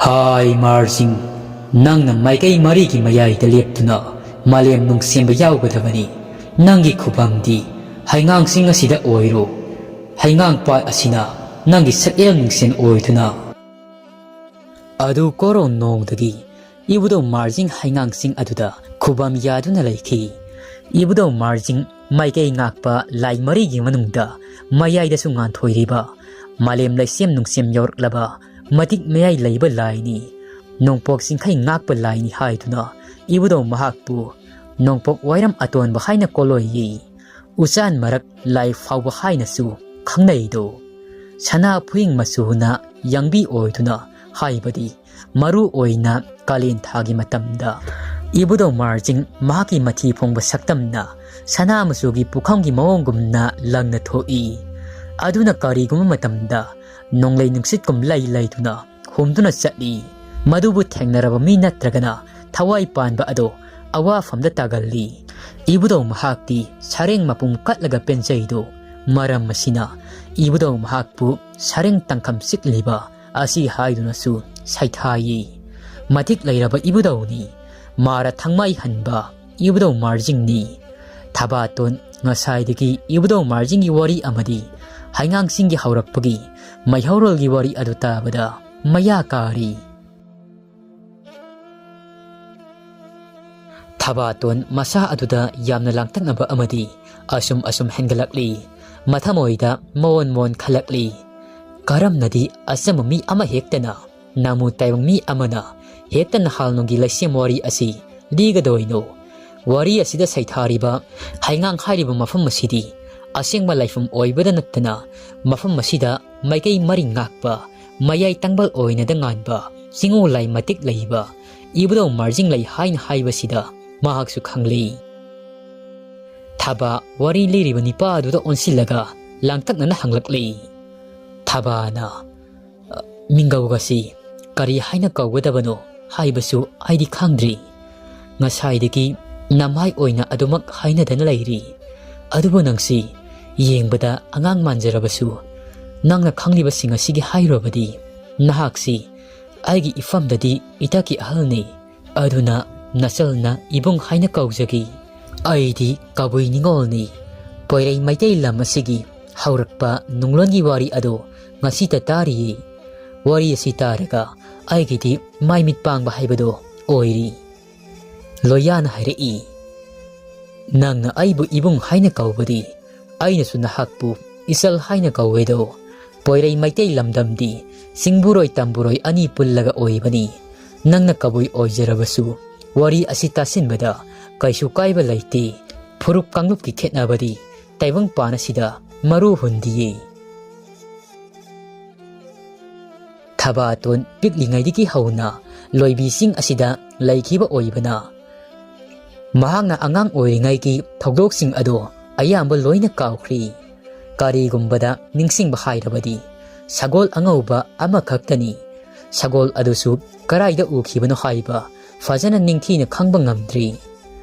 ꯍꯥꯏ ꯃꯥꯔꯖꯤꯡ, ꯅꯪꯅ ꯃꯥꯏꯀꯩ ꯃꯔꯤꯒꯤ ꯃꯌꯥꯏꯗ ꯂꯦꯞꯇꯨꯅ ꯃꯥꯂꯦꯝ ꯅꯨꯡꯁꯦꯝꯕ ꯌꯥꯎꯒꯗꯕꯅꯤ꯫ ꯅꯪꯒꯤ ꯈꯨꯕꯝꯗꯤ ꯍꯩꯉꯥꯡꯁꯤꯡ ꯑꯁꯤꯗ ꯑꯣꯏꯔꯣ꯫ ꯍꯩꯉꯥꯡ ꯄꯥꯠ ꯑꯁꯤꯅ ꯅꯪꯒꯤ ꯁꯛꯍꯦꯜ ꯃꯤꯡꯁꯦꯟ ꯑꯣꯏꯗꯨꯅ꯫ ꯑꯗꯨ ꯀꯣꯔꯧ ꯅꯣꯡꯗꯒꯤ ꯏꯕꯨꯙꯧ ꯃꯥꯔꯖꯤꯡ ꯍꯩꯉꯥꯡꯁꯤꯡ ꯑꯗꯨꯗ ꯈꯨꯕꯝ ꯌꯥꯗꯨꯅ ꯂꯩꯈꯤ꯫ ꯏꯕꯨꯙꯧ ꯃꯥꯔꯖꯤꯡ ꯃꯥꯏꯀꯩ ꯉꯥꯛꯄ ꯂꯥꯏ ꯃꯔꯤꯒꯤ ꯃꯅꯨꯡꯗ ꯃꯌꯥꯏꯗꯁꯨ ꯉꯥꯟꯊꯣꯏꯔꯤꯕ, ꯃꯥꯂꯦꯝ ꯂꯩꯁꯦꯝ ꯅꯨꯡꯁꯦꯝ ꯌꯧꯔꯛꯂꯕ ꯃꯇꯤꯛ ꯃꯌꯥꯏ ꯂꯩꯕ ꯂꯥꯏꯅꯤ, ꯅꯣꯡꯄꯣꯛ ꯆꯤꯡꯈꯩ ꯉꯥꯛꯄ ꯂꯥꯏꯅꯤ ꯍꯥꯏꯗꯨꯅ ꯏꯕꯨꯙꯧ ꯃꯍꯥꯛꯄꯨ ꯅꯣꯡꯄꯣꯛ ꯋꯥꯏꯔꯝ ꯑꯇꯣꯟꯕ ꯍꯥꯏꯅ ꯀꯣꯂꯣꯏꯌꯦ꯫ ꯎꯆꯥꯟ ꯃꯔꯛ ꯂꯥꯏ ꯐꯥꯎꯕ ꯍꯥꯏꯅꯁꯨ ꯈꯪꯅꯩꯗꯣ꯫ ꯁꯅꯥ ꯐꯨꯏꯡ ꯃꯆꯨꯅ ꯌꯥꯡꯕꯤ ꯑꯣꯏꯗꯨꯅ, ꯍꯥꯏꯕꯗꯤ ꯃꯔꯨ ꯑꯣꯏꯅ ꯀꯥꯂꯦꯟ ꯊꯥꯒꯤ ꯃꯇꯝꯗ ꯏꯕꯨꯙꯧ ꯃꯥꯔꯖꯤꯡ ꯃꯍꯥꯛꯀꯤ ꯃꯊꯤ ꯐꯣꯡꯕ ꯁꯛꯇꯝꯅ ꯁꯅꯥ ꯃꯆꯨꯒꯤ ꯄꯨꯈꯝꯒꯤ ꯃꯑꯣꯡꯒꯨꯝꯅ ꯂꯪꯅ ꯊꯣꯛꯏ꯫ ꯑꯗꯨꯅ ꯀꯔꯤꯒꯨꯝꯕ ꯃꯇꯝꯗ ꯅꯣꯡꯂꯩ ꯅꯨꯡꯁꯤꯠꯀꯨꯝ ꯂꯩ ꯂꯩꯗꯨꯅ ꯍꯨꯝꯗꯨꯅ ꯆꯠꯂꯤ꯫ ꯃꯗꯨꯕꯨ ꯊꯦꯡꯅꯔꯕ ꯃꯤ ꯅꯠꯇ꯭ꯔꯒꯅ ꯊꯋꯥꯏ ꯄꯥꯟꯕ ꯑꯗꯣ ꯑꯋꯥꯐꯝꯗ ꯇꯥꯒꯜꯂꯤ꯫ ꯏꯕꯨꯙꯧ ꯃꯍꯥꯛꯇꯤ ꯁꯔꯦꯡ ꯃꯄꯨꯝ ꯀꯠꯂꯒ ꯄꯦꯟꯖꯩꯗꯣ꯫ ꯃꯔꯝ ꯑꯁꯤꯅ ꯏꯕꯨꯙꯧ ꯃꯍꯥꯛꯄꯨ ꯁꯔꯦꯡ ꯇꯪꯈꯝ ꯆꯤꯛꯂꯤꯕ ꯑꯁꯤ ꯍꯥꯏꯗꯨꯅꯁꯨ ꯁꯩꯊꯥꯏꯌꯦ꯫ ꯃꯇꯤꯛ ꯂꯩꯔꯕ ꯏꯕꯨꯙꯧꯅꯤ꯫ ꯃꯥꯔ ꯊꯥꯡꯃꯩ ꯍꯟꯕ ꯏꯕꯨꯙꯧ ꯃꯥꯔꯖꯤꯡꯅꯤ꯫ ꯊꯕꯥꯇꯣꯟ, ꯉꯁꯥꯏꯗꯒꯤ ꯏꯕꯨꯙꯧ ꯃꯥꯔꯖꯤꯡꯒꯤ ꯋꯥꯔꯤ ꯑꯃꯗꯤ ꯍꯩꯉꯥꯡꯁꯤꯡꯒꯤ ꯍꯧꯔꯛꯄꯒꯤ ꯃꯩꯍꯧꯔꯣꯜꯒꯤ ꯋꯥꯔꯤ ꯑꯗꯨ ꯇꯥꯕꯗ ꯃꯌꯥ ꯀꯥꯔꯤ꯫ ꯊꯕꯥꯇꯣꯟ ꯃꯁꯥ ꯑꯗꯨꯗ ꯌꯥꯝꯅ ꯂꯥꯡꯇꯛꯅꯕ ꯑꯃꯗꯤ ꯑꯁꯨꯝ ꯑꯁꯨꯝ ꯍꯦꯟꯒꯠꯂꯛꯂꯤ꯫ ꯃꯊꯃꯣꯏꯗ ꯃꯣꯟ ꯃꯣꯟ ꯈꯜꯂꯛꯂꯤ꯫ ꯀꯔꯝꯅꯗꯤ ꯑꯆꯝꯕ ꯃꯤ ꯑꯃ ꯍꯦꯛꯇꯅ ꯅꯥꯃꯨ ꯇꯥꯏꯕꯪ ꯃꯤ ꯑꯃꯅ ꯍꯦꯛꯇ ꯅꯍꯥꯜꯅꯨꯡꯒꯤ ꯂꯩꯁꯦꯝ ꯋꯥꯔꯤ ꯑꯁꯤ ꯂꯤꯒꯗꯣꯏꯅꯣ? ꯋꯥꯔꯤ ꯑꯁꯤꯗ ꯁꯩꯊꯥꯔꯤꯕ ꯍꯩꯉꯥꯡ ꯍꯥꯏꯔꯤꯕ ꯃꯐꯝ ꯑꯁꯤꯗꯤ ꯑꯁꯦꯡꯕ ꯂꯥꯏꯐꯝ ꯑꯣꯏꯕꯗ ꯅꯠꯇꯅ, ꯃꯐꯝ ꯑꯁꯤꯗ ꯃꯥꯏꯀꯩ ꯃꯔꯤ ꯉꯥꯛꯄ, ꯃꯌꯥꯏ ꯇꯪꯕꯜ ꯑꯣꯏꯅꯗ ꯉꯥꯟꯕ ꯆꯤꯡꯉꯨ ꯂꯥꯏ ꯃꯇꯤꯛ ꯂꯩꯕ ꯏꯕꯨꯙꯧ ꯃꯥꯔꯖꯤꯡꯂꯩ ꯍꯥꯏꯅ ꯍꯥꯏꯕꯁꯤꯗ ꯃꯍꯥꯛꯁꯨ ꯈꯪꯂꯤ꯫ ꯊꯕꯥ ꯋꯥꯔꯤ ꯂꯤꯔꯤꯕ ꯅꯤꯄꯥ ꯑꯗꯨꯗ ꯑꯣꯟꯁꯤꯜꯂꯒ ꯂꯥꯡꯇꯛꯅꯅ ꯍꯪꯂꯛꯂꯤ꯫ ꯊꯕꯥꯅ, "ꯑ, ꯃꯤꯡꯒꯧꯒꯁꯤ ꯀꯔꯤ ꯍꯥꯏꯅ ꯀꯧꯒꯗꯕꯅꯣ ꯍꯥꯏꯕꯁꯨ ꯑꯩꯗꯤ ꯈꯪꯗ꯭ꯔꯤ꯫ ꯉꯁꯥꯏꯗꯒꯤ ꯅꯃꯥꯏ ꯑꯣꯏꯅ ꯑꯗꯨꯃꯛ ꯍꯥꯏꯅꯗꯅ ꯂꯩꯔꯤ꯫ ꯑꯗꯨꯕꯨ ꯅꯪꯁꯤ ꯌꯦꯡꯕꯗ ꯑꯉꯥꯡ ꯃꯥꯟꯖꯔꯕꯁꯨ, ꯅꯪꯅ ꯈꯪꯂꯤꯕꯁꯤꯡ ꯑꯁꯤꯒꯤ ꯍꯥꯏꯔꯨꯔꯕꯗꯤ, ꯅꯍꯥꯛꯁꯤ ꯑꯩꯒꯤ ꯏꯐꯝꯗꯗꯤ ꯏꯊꯛꯀꯤ ꯑꯍꯜꯅꯤ꯫ ꯑꯗꯨꯅ ꯅꯆꯜꯅ ꯏꯕꯨꯡ ꯍꯥꯏꯅ ꯀꯧꯖꯒꯦ꯫ ꯑꯩꯗꯤ ꯀꯕꯨꯏ ꯅꯤꯉꯣꯜꯅꯤ꯫ ꯄꯣꯏꯔꯩ ꯃꯩꯇꯩ ꯂꯝ ꯑꯁꯤꯒꯤ ꯍꯧꯔꯛꯄ ꯅꯨꯡꯂꯣꯟꯒꯤ ꯋꯥꯔꯤ ꯑꯗꯨ ꯉꯁꯤꯇ ꯇꯥꯔꯤꯌꯦ꯫ ꯋꯥꯔꯤ ꯑꯁꯤ ꯇꯥꯔꯒ ꯑꯩꯒꯤꯗꯤ ꯃꯥꯏ ꯃꯤꯠ ꯄꯥꯡꯕ ꯍꯥꯏꯕꯗꯨ ꯑꯣꯏꯔꯤ꯫" ꯂꯣꯌꯥꯅ ꯍꯥꯏꯔꯛꯏ, "ꯅꯪꯅ ꯑꯩꯕꯨ ꯏꯕꯨꯡ ꯍꯥꯏꯅ ꯀꯧꯕꯗꯤ ꯑꯩꯅꯁꯨ ꯅꯍꯥꯛꯄꯨ ꯏꯆꯜ ꯍꯥꯏꯅ ꯀꯧꯋꯦꯗꯣ꯫ ꯄꯣꯏꯔꯩ ꯃꯩꯇꯩ ꯂꯝꯗꯝꯗꯤ ꯆꯤꯡꯕꯨꯔꯣꯏ ꯇꯝꯕꯨꯔꯣꯏ ꯑꯅꯤ ꯄꯨꯜꯂꯒ ꯑꯣꯏꯕꯅꯤ꯫ ꯅꯪꯅ ꯀꯕꯨꯏ ꯑꯣꯏꯖꯔꯕꯁꯨ ꯋꯥꯔꯤ ꯑꯁꯤ ꯇꯥꯁꯤꯟꯕꯗ ꯀꯩꯁꯨ ꯀꯥꯏꯕ ꯂꯩꯇꯦ꯫ ꯐꯨꯔꯨꯞ ꯀꯥꯡꯂꯨꯞꯀꯤ ꯈꯦꯠꯅꯕꯗꯤ ꯇꯥꯏꯕꯪꯄꯥꯟ ꯑꯁꯤꯗ ꯃꯔꯨ ꯍꯨꯟꯗꯤꯌꯦ꯫" ꯊꯕꯥꯇꯣꯟ ꯄꯤꯛꯂꯤꯉꯩꯗꯒꯤ ꯍꯧꯅ ꯂꯣꯏꯕꯤ ꯆꯤꯡ ꯑꯁꯤꯗ ꯂꯩꯈꯤꯕ ꯑꯣꯏꯕꯅ, ꯃꯍꯥꯛꯅ ꯑꯉꯥꯡ ꯑꯣꯏꯔꯤꯉꯩꯒꯤ ꯊꯧꯗꯣꯛꯁꯤꯡ ꯑꯗꯣ ꯑꯌꯥꯝꯕ ꯂꯣꯏꯅ ꯀꯥꯎꯈ꯭ꯔꯤ꯫ ꯀꯔꯤꯒꯨꯝꯕꯗ ꯅꯤꯡꯁꯤꯡꯕ ꯍꯥꯏꯔꯕꯗꯤ ꯁꯒꯣꯜ ꯑꯉꯧꯕ ꯑꯃꯈꯛꯇꯅꯤ꯫ ꯁꯒꯣꯜ ꯑꯗꯨꯁꯨ ꯀꯔꯥꯏꯗ ꯎꯈꯤꯕꯅꯣ ꯍꯥꯏꯕ ꯐꯖꯅ ꯅꯤꯡꯊꯤꯅ ꯈꯪꯕ ꯉꯝꯗ꯭ꯔꯤ꯫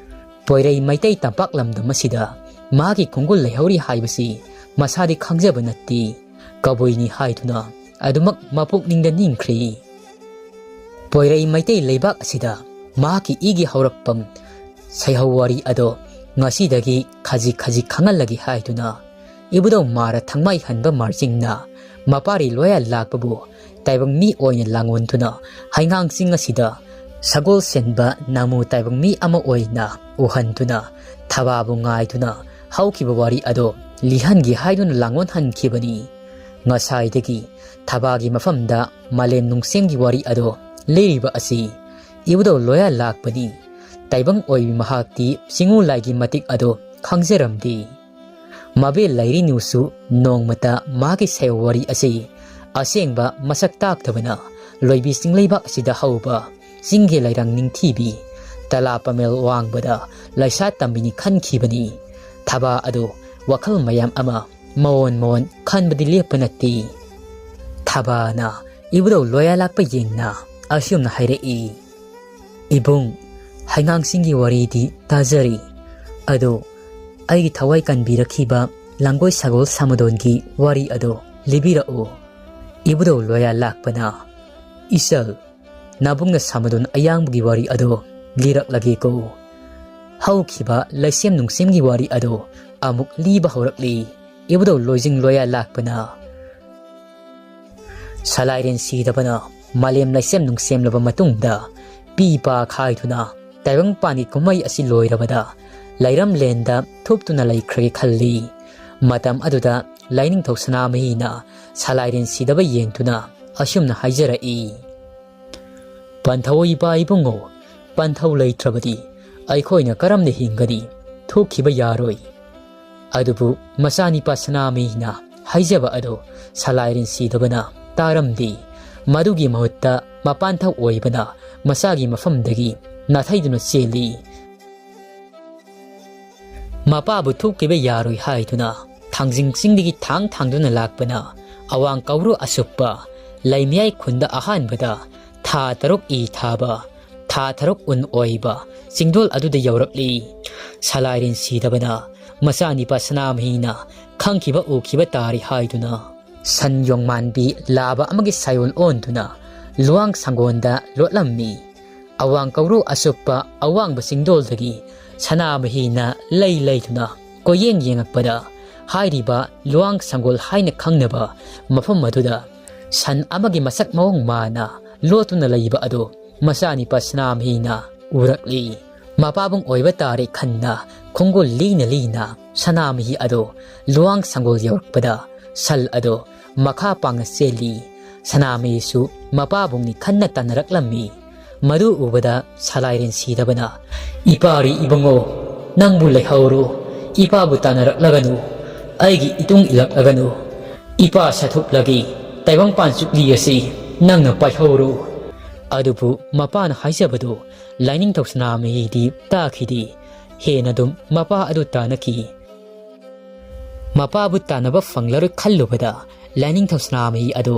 ꯄꯣꯏꯔꯩ ꯃꯩꯇꯩ ꯇꯝꯄꯥꯛ ꯂꯝꯗꯝ ꯑꯁꯤꯗ ꯃꯥꯒꯤ ꯈꯣꯡꯒꯨꯜ ꯂꯩꯍꯧꯔꯤ ꯍꯥꯏꯕꯁꯤ ꯃꯁꯥꯗꯤ ꯈꯪꯖꯕ ꯅꯠꯇꯦ꯫ ꯀꯕꯨꯏꯅꯤ ꯍꯥꯏꯗꯨꯅ ꯑꯗꯨꯃꯛ ꯃꯄꯨꯛꯅꯤꯡꯗ ꯅꯤꯡꯈ꯭ꯔꯤ꯫ ꯄꯣꯏꯔꯩ ꯃꯩꯇꯩ ꯂꯩꯕꯥꯛ ꯑꯁꯤꯗ ꯃꯍꯥꯛꯀꯤ ꯏꯒꯤ ꯍꯧꯔꯛꯐꯝ ꯁꯩꯍꯧ ꯋꯥꯔꯤ ꯑꯗꯣ ꯉꯁꯤꯗꯒꯤ ꯈꯖꯤꯛ ꯈꯖꯤꯛ ꯈꯪꯍꯜꯂꯒꯦ ꯍꯥꯏꯗꯨꯅ ꯏꯕꯨꯙꯧ ꯃꯥꯔ ꯊꯪꯃꯥꯏ ꯍꯟꯕ ꯃꯥꯔꯖꯤꯡꯅ ꯃꯄꯥꯔꯤ ꯂꯣꯌꯥ ꯂꯥꯛꯄꯕꯨ ꯇꯥꯏꯕꯪ ꯃꯤ ꯑꯣꯏꯅ ꯂꯥꯡꯑꯣꯟꯗꯨꯅ ꯍꯩꯉꯥꯡ ꯆꯤꯡ ꯑꯁꯤꯗ ꯁꯒꯣꯜ ꯁꯦꯟꯕ ꯅꯥꯃꯨ ꯇꯥꯏꯕꯪ ꯃꯤ ꯑꯃ ꯑꯣꯏꯅ ꯎꯍꯟꯗꯨꯅ ꯊꯕꯥꯕꯨ ꯉꯥꯏꯗꯨꯅ ꯍꯧꯈꯤꯕ ꯋꯥꯔꯤ ꯑꯗꯣ ꯂꯤꯍꯟꯒꯦ ꯍꯥꯏꯗꯨꯅ ꯂꯥꯡꯑꯣꯟ ꯍꯟꯈꯤꯕꯅꯤ꯫ ꯉꯁꯥꯏꯗꯒꯤ ꯊꯕꯥꯒꯤ ꯃꯐꯝꯗ ꯃꯥꯂꯦꯝ ꯅꯨꯡꯁꯦꯝꯒꯤ ꯋꯥꯔꯤ ꯑꯗꯣ ꯂꯤꯔꯤꯕ ꯑꯁꯤ ꯏꯕꯨꯙꯧ ꯂꯣꯌꯥ ꯂꯥꯛꯄꯅꯤ꯫ ꯇꯥꯏꯕꯪ ꯑꯣꯏꯕꯤ ꯃꯍꯥꯛꯇꯤ ꯆꯤꯡꯉꯨ ꯂꯥꯏꯒꯤ ꯃꯇꯤꯛ ꯑꯗꯨ ꯈꯪꯖꯔꯝꯗꯦ꯫ ꯃꯕꯦꯜ ꯂꯥꯏꯔꯦꯟꯅꯨꯁꯨ ꯅꯣꯡꯃꯇ ꯃꯍꯥꯛꯀꯤ ꯁꯩꯋꯥꯔꯤ ꯑꯁꯤ ꯑꯁꯦꯡꯕ ꯃꯁꯛ ꯇꯥꯛꯇꯕꯅ ꯂꯣꯏꯕꯤ ꯆꯤꯡꯂꯩꯕꯥꯛ ꯑꯁꯤꯗ ꯍꯧꯕ ꯆꯤꯡꯒꯤ ꯂꯩꯔꯥꯡ ꯅꯤꯡꯊꯤꯕꯤ ꯇꯂꯥ ꯄꯥꯃꯦꯜ ꯋꯥꯡꯕꯗ ꯂꯩꯁꯥ ꯇꯝꯕꯤꯅꯤ ꯈꯟꯈꯤꯕꯅꯤ꯫ ꯊꯕꯥ ꯑꯗꯨ ꯋꯥꯈꯜ ꯃꯌꯥꯝ ꯑꯃ ꯃꯑꯣꯟ ꯃꯑꯣꯟ ꯈꯟꯕꯗꯤ ꯂꯦꯞꯄ ꯅꯠꯇꯦ꯫ ꯊꯕꯥꯅ ꯏꯕꯨꯙꯧ ꯂꯣꯌꯥ ꯂꯥꯛꯄ ꯌꯦꯡꯅ ꯑꯁꯨꯝꯅ ꯍꯥꯏꯔꯛꯏ, "ꯏꯕꯨꯡ, ꯍꯩꯉꯥꯡꯁꯤꯡꯒꯤ ꯋꯥꯔꯤꯗꯤ ꯇꯥꯖꯔꯤ, ꯑꯗꯨ ꯑꯩꯒꯤ ꯊꯋꯥꯏ ꯀꯟꯕꯤꯔꯛꯈꯤꯕ ꯂꯥꯡꯒꯣꯏ ꯁꯒꯣꯜ ꯁꯥꯃꯗꯣꯟꯒꯤ ꯋꯥꯔꯤ ꯑꯗꯨ ꯂꯤꯕꯤꯔꯛꯎ꯫" ꯏꯕꯨꯙꯧ ꯂꯣꯌꯥ ꯂꯥꯛꯄꯅ, "ꯏꯆꯜ, ꯅꯥꯕꯨꯡꯅ ꯁꯥꯃꯗꯣꯟ ꯑꯌꯥꯡꯕꯒꯤ ꯋꯥꯔꯤ ꯑꯗꯨ ꯂꯤꯔꯛꯂꯒꯦꯀꯣ꯫" ꯍꯧꯈꯤꯕ ꯂꯩꯁꯦꯝ ꯅꯨꯡꯁꯦꯝꯒꯤ ꯋꯥꯔꯤ ꯑꯗꯨ ꯑꯃꯨꯛ ꯂꯤꯕ ꯍꯧꯔꯛꯂꯤ꯫ ꯏꯕꯨꯙꯧ ꯂꯣꯏꯖꯤꯡ ꯂꯣꯌꯥ ꯂꯥꯛꯄꯅ, ꯁꯂꯥꯏꯔꯦꯟ ꯁꯤꯗꯕꯅ ꯃꯥꯂꯦꯝ ꯂꯩꯁꯦꯝ ꯅꯨꯡꯁꯦꯝꯂꯕ ꯃꯇꯨꯡꯗ ꯄꯤ ꯄꯥ ꯈꯥꯏꯗꯨꯅ ꯇꯥꯏꯕꯪꯄꯥꯟꯒꯤ ꯀꯨꯝꯍꯩ ꯑꯁꯤ ꯂꯣꯏꯔꯕꯗ ꯂꯩꯔꯝꯂꯦꯟꯗ ꯊꯨꯞꯇꯨꯅ ꯂꯩꯈ꯭ꯔꯒꯦ ꯈꯜꯂꯤ꯫ ꯃꯇꯝ ꯑꯗꯨꯗ ꯂꯥꯏꯅꯤꯡꯊꯧ ꯁꯅꯥꯃꯍꯤꯅ ꯁꯂꯥꯏꯔꯦꯟ ꯁꯤꯗꯕ ꯌꯦꯡꯗꯨꯅ ꯑꯁꯨꯝꯅ ꯍꯥꯏꯖꯔꯛꯏ, "ꯄꯟꯊꯧ ꯏꯄꯥ ꯏꯕꯨꯡꯉꯣ, ꯄꯟꯊꯧ ꯂꯩꯇ꯭ꯔꯕꯗꯤ ꯑꯩꯈꯣꯏꯅ ꯀꯔꯝꯅ ꯍꯤꯡꯒꯅꯤ? ꯊꯣꯛꯈꯤꯕ ꯌꯥꯔꯣꯏ꯫" ꯑꯗꯨꯕꯨ ꯃꯆꯥꯅꯤꯄꯥ ꯁꯅꯥꯃꯍꯤꯅ ꯍꯥꯏꯖꯕ ꯑꯗꯨ ꯁꯂꯥꯏꯔꯦꯟ ꯁꯤꯗꯕꯅ ꯇꯥꯔꯝꯗꯦ꯫ ꯃꯗꯨꯒꯤ ꯃꯍꯨꯠꯇ ꯃꯄꯥꯟꯊꯧ ꯑꯣꯏꯕꯅ ꯃꯆꯥꯒꯤ ꯃꯐꯝꯗꯒꯤ ꯅꯥꯊꯩꯗꯨꯅ ꯆꯦꯜꯂꯤ꯫ ꯃꯄꯥꯕꯨ ꯊꯣꯛꯈꯤꯕ ꯌꯥꯔꯣꯏ ꯍꯥꯏꯗꯨꯅ ꯊꯥꯡꯖꯤꯡ ꯆꯤꯡꯗꯒꯤ ꯊꯥꯡ ꯊꯥꯡꯗꯨꯅ ꯂꯥꯛꯄꯅ ꯑꯋꯥꯡ ꯀꯧꯔꯨ ꯑꯁꯨꯞꯄ ꯂꯩꯃꯌꯥꯏ ꯈꯨꯟꯗ ꯑꯍꯥꯟꯕꯗ ꯊꯥ ꯇꯔꯨꯛ ꯏ ꯊꯥꯕ, ꯊꯥ ꯇꯔꯨꯛ ꯎꯟ ꯑꯣꯏꯕ ꯆꯤꯡꯗꯣꯜ ꯑꯗꯨꯗ ꯌꯧꯔꯛꯂꯤ꯫ ꯁꯂꯥꯏꯔꯦꯟ ꯁꯤꯗꯕꯅ ꯃꯆꯥꯅꯤꯄꯥ ꯁꯅꯥꯃꯍꯤꯅ ꯈꯪꯈꯤꯕ ꯎꯈꯤꯕ ꯇꯥꯔꯦ ꯍꯥꯏꯗꯨꯅ ꯁꯟ ꯌꯣꯡꯃꯥꯟꯕꯤ ꯂꯥꯕ ꯑꯃꯒꯤ ꯁꯥꯏꯑꯣꯟ ꯑꯣꯟꯗꯨꯅ ꯂꯨꯋꯥꯡ ꯁꯪꯒꯣꯟꯗ ꯂꯣꯠꯂꯝꯃꯤ꯫ ꯑꯋꯥꯡ ꯀꯧꯔꯨ ꯑꯁꯨꯞꯄ ꯑꯋꯥꯡꯕ ꯆꯤꯡꯗꯣꯜꯗꯒꯤ ꯁꯅꯥꯃꯍꯤꯅ ꯂꯩ ꯂꯩꯗꯨꯅ ꯀꯣꯏꯌꯦꯡ ꯌꯦꯡꯉꯛꯄꯗ, ꯍꯥꯏꯔꯤꯕ ꯂꯨꯋꯥꯡ ꯁꯪꯒꯣꯜ ꯍꯥꯏꯅ ꯈꯪꯅꯕ ꯃꯐꯝ ꯑꯗꯨꯗ ꯁꯟ ꯑꯃꯒꯤ ꯃꯁꯛ ꯃꯑꯣꯡ ꯃꯥꯅ ꯂꯣꯠꯇꯨꯅ ꯂꯩꯕ ꯑꯗꯨ ꯃꯆꯥꯅꯤꯄꯥ ꯁꯅꯥꯃꯍꯤꯅ ꯎꯔꯛꯂꯤ꯫ ꯃꯄꯥꯕꯨꯡ ꯑꯣꯏꯕ ꯇꯥꯔꯦ ꯈꯟꯅ ꯈꯣꯡꯒꯨꯜ ꯂꯤꯅ ꯂꯤꯅ ꯁꯅꯥꯃꯍꯤ ꯑꯗꯨ ꯂꯨꯋꯥꯡ ꯁꯪꯒꯣꯜ ꯌꯧꯔꯛꯄꯗ ꯁꯟ ꯑꯗꯨ ꯃꯈꯥ ꯄꯥꯡꯅ ꯆꯦꯜꯂꯤ꯫ ꯁꯅꯥꯃꯍꯤꯁꯨ ꯃꯄꯥꯕꯨꯡꯅꯤ ꯈꯟꯅ ꯇꯥꯟꯅꯔꯛꯂꯝꯃꯤ꯫ ꯃꯗꯨ ꯎꯕꯗ ꯁꯂꯥꯏꯔꯦꯟ ꯁꯤꯗꯕꯅ, "ꯏꯄꯥꯔꯤ ꯏꯕꯨꯡꯉꯣ, ꯅꯪꯕꯨ ꯂꯩꯍꯧꯔꯣ, ꯏꯄꯥꯕꯨ ꯇꯥꯟꯅꯔꯛꯂꯒꯅꯨ, ꯑꯩꯒꯤ ꯏꯇꯨꯡ ꯏꯜꯂꯛꯂꯒꯅꯨ, ꯏꯄꯥ ꯁꯥꯊꯨꯞꯂꯒꯦ, ꯇꯥꯏꯕꯪꯄꯥꯟ ꯆꯨꯞꯂꯤ ꯑꯁꯤ ꯅꯪꯅ ꯄꯥꯏꯍꯧꯔꯣ"꯫ ꯑꯗꯨꯕꯨ ꯃꯄꯥꯅ ꯍꯥꯏꯖꯕꯗꯨ ꯂꯥꯏꯅꯤꯡꯊꯧ ꯁꯅꯥꯃꯍꯤꯗꯤ ꯇꯥꯈꯤꯗꯦ꯫ ꯍꯦꯟꯅ ꯑꯗꯨꯝ ꯃꯄꯥ ꯑꯗꯨ ꯇꯥꯟꯅꯈꯤ꯫ ꯃꯄꯥꯕꯨ ꯇꯥꯟꯅꯕ ꯐꯪꯂꯔꯣꯏ ꯈꯜꯂꯨꯕꯗ ꯂꯥꯏꯅꯤꯡꯊꯧ ꯁꯅꯥꯃꯍꯤ ꯑꯗꯨ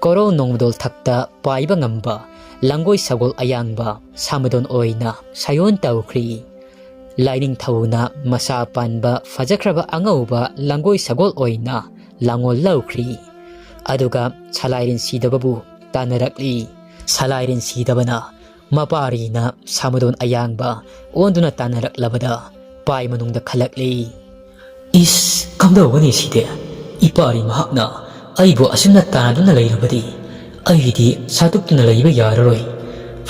ꯀꯣꯔꯧ ꯅꯣꯡꯃꯗꯣꯜ ꯊꯛꯇ ꯄꯥꯏꯕ ꯉꯝꯕ ꯂꯪꯒꯣꯏ ꯁꯒꯣꯜ ꯑꯌꯥꯡꯕ ꯁꯥꯃꯗꯣꯟ ꯑꯣꯏꯅ ꯁꯥꯌꯣꯟ ꯇꯧꯈ꯭ꯔꯤ꯫ ꯂꯥꯏꯅꯤꯡꯊꯧꯅ ꯃꯁꯥ ꯄꯥꯟꯕ ꯐꯖꯈ꯭ꯔꯕ ꯑꯉꯧꯕ ꯂꯪꯒꯣꯏ ꯁꯒꯣꯜ ꯑꯣꯏꯅ ꯂꯥꯡꯒꯣꯜ ꯂꯧꯈ꯭ꯔꯤ꯫ ꯑꯗꯨꯒ ꯁꯂꯥꯏꯔꯦꯟ ꯁꯤꯗꯕꯕꯨ ꯇꯥꯟꯅꯔꯛꯂꯤ꯫ ꯁꯂꯥꯏꯔꯦꯟ ꯁꯤꯗꯕꯅ ꯃꯄꯥꯔꯤꯅ ꯁꯥꯃꯗꯣꯟ ꯑꯌꯥꯡꯕ ꯑꯣꯟꯗꯨꯅ ꯇꯥꯟꯅꯔꯛꯂꯕꯗ ꯄꯥꯏ ꯃꯅꯨꯡꯗ ꯈꯜꯂꯛꯂꯤ꯫ "ꯏꯁ, ꯀꯝꯗꯧꯒꯅꯤ ꯁꯤꯗꯤ? ꯏꯄꯥꯔꯤ ꯃꯍꯥꯛꯅ ꯑꯩꯕꯨ ꯑꯁꯨꯝꯅ ꯇꯥꯟꯅꯗꯨꯅ ꯂꯩꯔꯕꯗꯤ ꯑꯩꯗꯤ ꯁꯥꯇꯨꯞꯇꯨꯅ ꯂꯩꯕ ꯌꯥꯔꯔꯣꯏ꯫